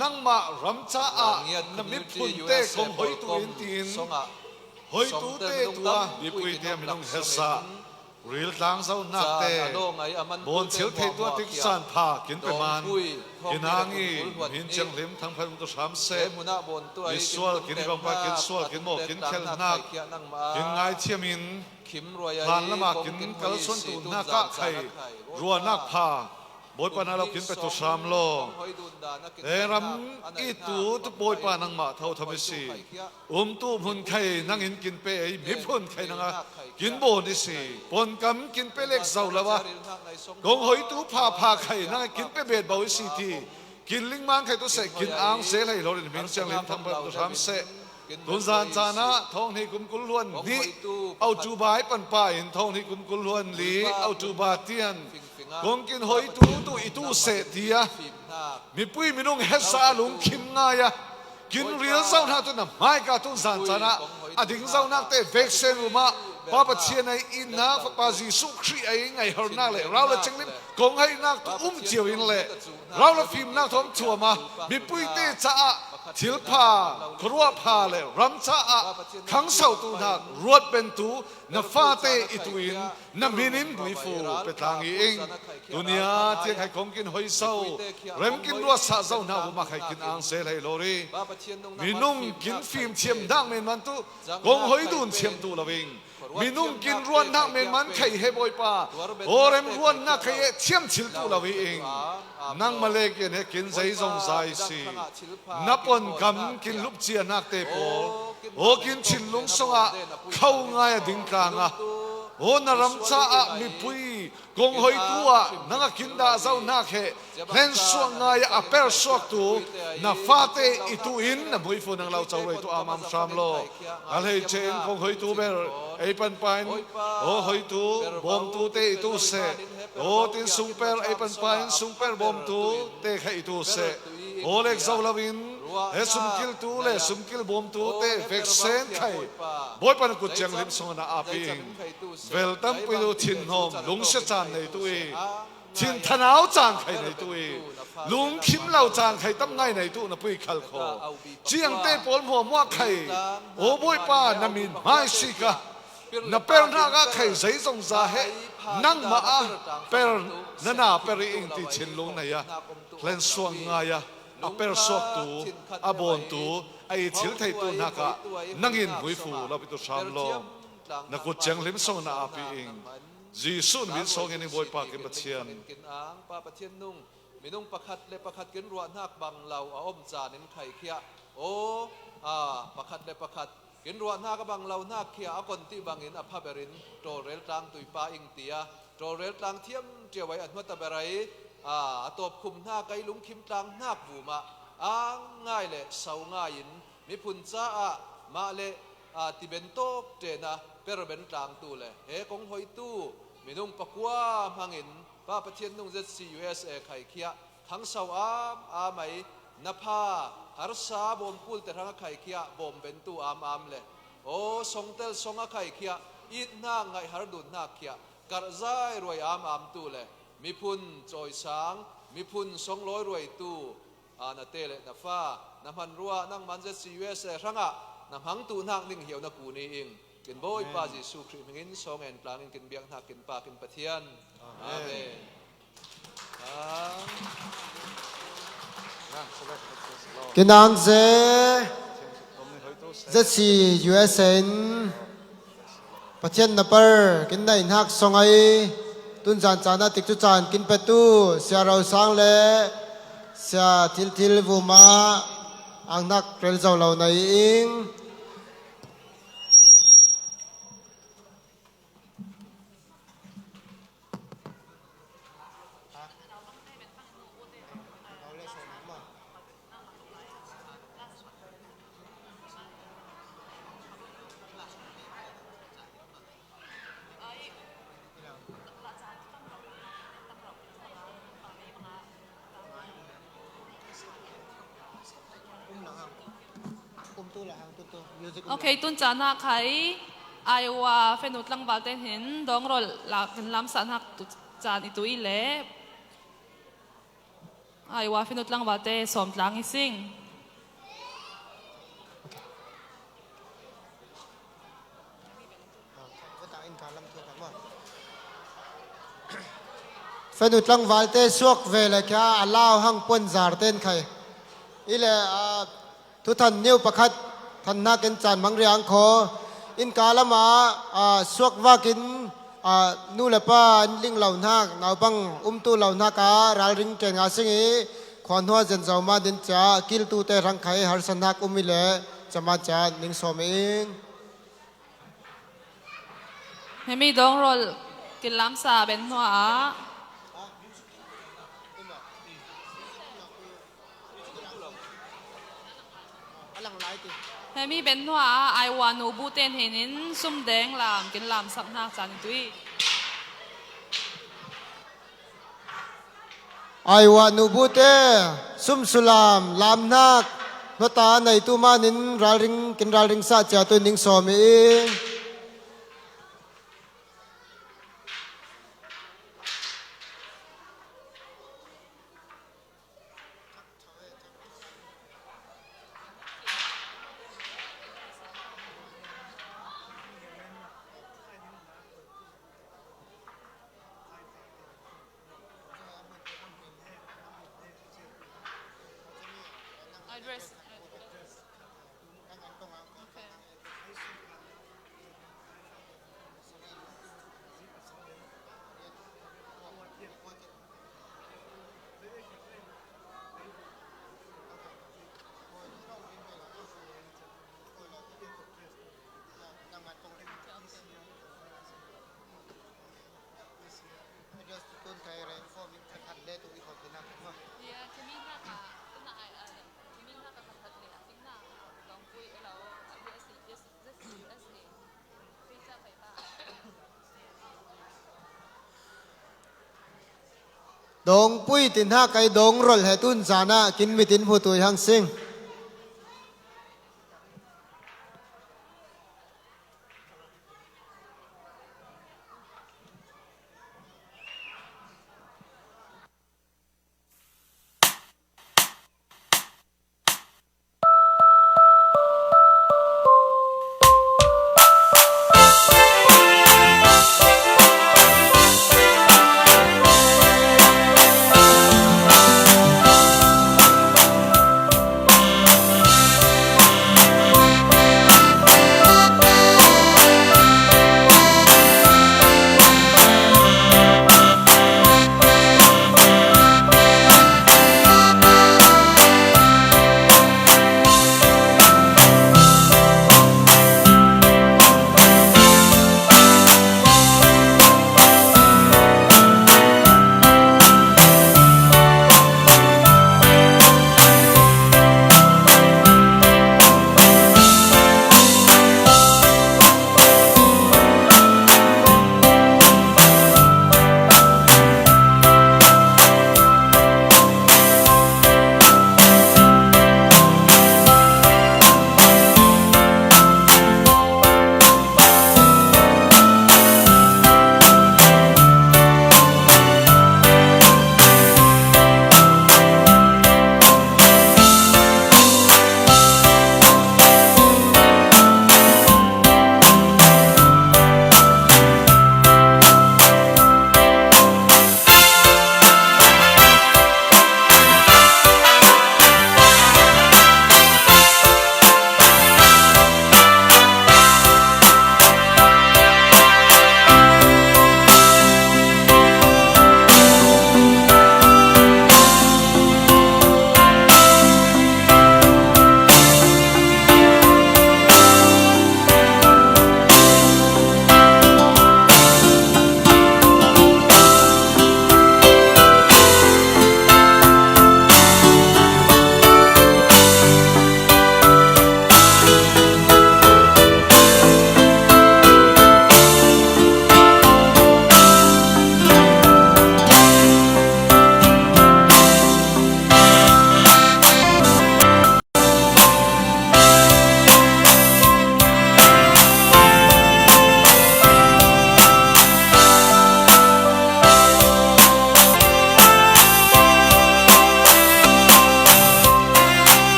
nangmah ram caah na miphun te kong hoitu in tiin hoitute tua mipui tiang minung hesa riltlang zohnak te bawn thil thei tua tik caan pha kin pe man kin ang i min cianghlim thangphan tu hram seh. Kin sual kin i bangpa kin sual kin maw kin khelhnak kin ngaithiam in hlan lamah kin kalsuan tuhnak ah khai ruahnak pha Bawipa na lo kin petu hram law. E ram i tu tu Bawipa nangmah tho tham i si. Umtu hmun khai nangin kin pe ei miphun khai nanga kin bawn i si. Ponkam kin pe lek zo lo a kong hoitu pha pha khai nanga kin pe bet bo i si ti kin lingman khai tu seh kin ang seh hlei lo rin min cianghlim thangphan tu hram seh. Tunzan canah thawng hnih kum kul hluan hnih October i panpa in thawng hnih kum kul hluan li October tian kong kin hoitu tu i tu seh tiah mipui minung hesa lungkhim ngai a kin ril zohnak tu na hmaika tunzan canah a ding zohnak te veksen vumah Pa Pathian ei innak Fapa Jesuh Khrih ei ngaiharnak le rau le cenglim kong haihnak tu um cio in le rau le fimnak thawm thuam a mipui te caah thil pha khuaruah pha le ram caah khangso tuhnak ruat pentu na fate i tu in na min in muifu pe tlang i ing. Tunia tiang khai kong kin hoi zo rem kin ruahsah zohnak vumah khai kin ang seh hlei lo ri. Minung kin fim thiam dak men man tu kong hoi dun thiam tu lo ing. Minung kin ruannak men man khai he Bawipa aw rem ruannak khai he thiam thil tu lo i ing. Nangmah le kian he kin zeizong zai si. Na ponkam kin lupcianak te pawl aw kin thinlung sungah kho ngai a ding tlang a aw na ram caah mipui kong hoitu ah nang a kin dah zohnak he hlensuak ngai a persuaktu na fate i tu in na muifu nang lo co rei tu amam hram law. A hleice in kong hoitu ber ei panpa in aw hoitu bawmtu te i tu seh. Aw tin sungper ei panpa in sungper bawmtu te kha i tu seh. Aw lek zo lo in he sumkiltu le sumkil bawmtu te veksen khai Bawipa na kut ciang lim sung na api in vel tampi tu thinhawm lungsia caan nei tu i thin thanau caan khai nei tu i lungkhim lo caan khai tam ngai nei tu na pui khal kho. Ciangte pawl hmuahmuah khai aw Bawipa na min hmai si ka na pernak ah khai zeizong za he nangmah a per na na per i ing ti thinlung nei a hlensuak ngai a a persuaktu a bawntu a i thil theitu hnakah nangin muifu lo pitu hram law. Na kut ciang hlim song na api ing. Jesuh na min sawngin i Bawipa kin Pathian. Minung pakhat le pakhat kin ruahnak bang lo a om caan in khaikhia aw a pakhat le pakhat kin ruahnak a bang lo hnak khia a kon ti bangin a phaberin tawlrel tlang tuipa ing tia Tawlrel tlang thiam ṭiau ai a hnuat a ber ai, a, a tawp khum hnak ai lungkhim tlang hnak vumah ang ngai le sau ngaiin miphun caah mah le, a, tiben tawk ṭena perben tlangtu le he kong hoitu minung pakua hmangin Pa Pathian nung Z C U S A khaikhiah khangso am am ai na pha harsa bawm kulte hrang a khaikhiah bawm bentu am am le aw songtel song a khaikhiah it hnak ngaih har dun hnak khiah karhzai ruai am amtu le miphun cawisang, miphun songlawi ruaitu, a, na te le na fa, na hmanruah nangman Z C U S A hrangah na hmangtu hnak ning hiau na ku ni ing. Kin Bawipa Jesuh Khrih hmingin sawng en tlangin kin biak hnak kin Pa kin Pathian. Amen. Amen. Kinang ze Z C U S A in Pathian na par kin naih hnak song ai tunzan caan a tikcu caan kin petu Sia Ro Sang le Sia Thil Thil vumah ang hnak rel zo lo na i ing. Ok, tun caan ah khai Iowa fenu tlangval te hin dawng rawl lak in lamsah hnak tu caan i tu i le Iowa fenu tlangval te sawm tlang i sing. Fenu tlangval te suak ve le kha a lau hang puan zar ten khai. I le, ah, Thuthan niu pakhat than hnakin caan hmang riang kho. Innka lamah, aa, suak vakin, aa, nu le pa an ling lo hnak, naupang umtu lo hnak ah ralring ken nga sing i khuahnuah zen zo man din cia kiltu te hrang khai harsa hnak um i le caman cia ning sawm ing. Hemi dawng rawl kin lamsa ben hnuah ah Hemi ben hnuah ah Iowa nubu te hnenin sumdeng lam kin lamsak hnak caan i tu i. Iowa nubu te sumsulam lam hnak hnuata neitu manin ralring kin ralring sah cia tu ning sawm i. Dawngpui ti hnak ai dawng rawl he tun zan ah kin mit in hmutu i hang sing.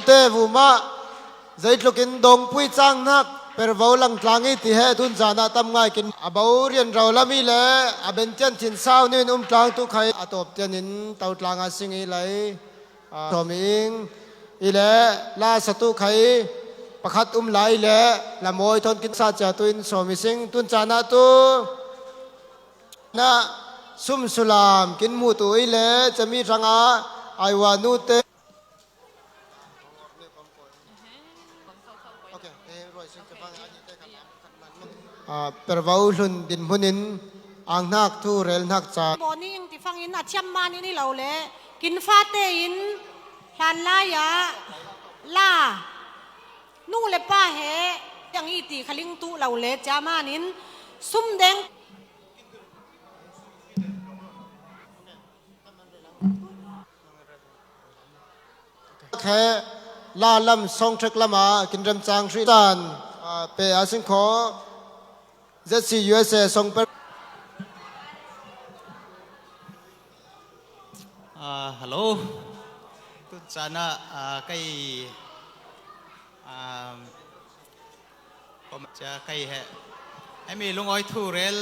Te vuma, zeitlukin dongpui chang nak, pervo lang tlang i ti he tun zana tam ngai kin. A bo rian ro lam i le, a bentian thin sau nin um tlang tu khai, a tawp tian in to tlang a sing i lai. A, sawm ing i le, la sa tu khai, pakhat um lai le, la mawi thon kin sa cia tu in sawm i sing, tun zana tu. Na, sum sulam, kin mu tu i le, cami ranga, aiwa nu te. Ah, pervo hlun dinhmun in ang hnak thu rel hnak ca. Bawni ing ti fangin a thiam man in i lo le, kin fate in hlan lai ah la nu le pa he tiang i ti khaling tu lo le, cia man in sum deng. Khe la lam song trek lama kin remcang hri tan, ah, pe a sing kho. Z C U S A song per. Ah, hello. Tun zana, ah, kai, ah, koma cia kai he. Emi lungawi thu rel.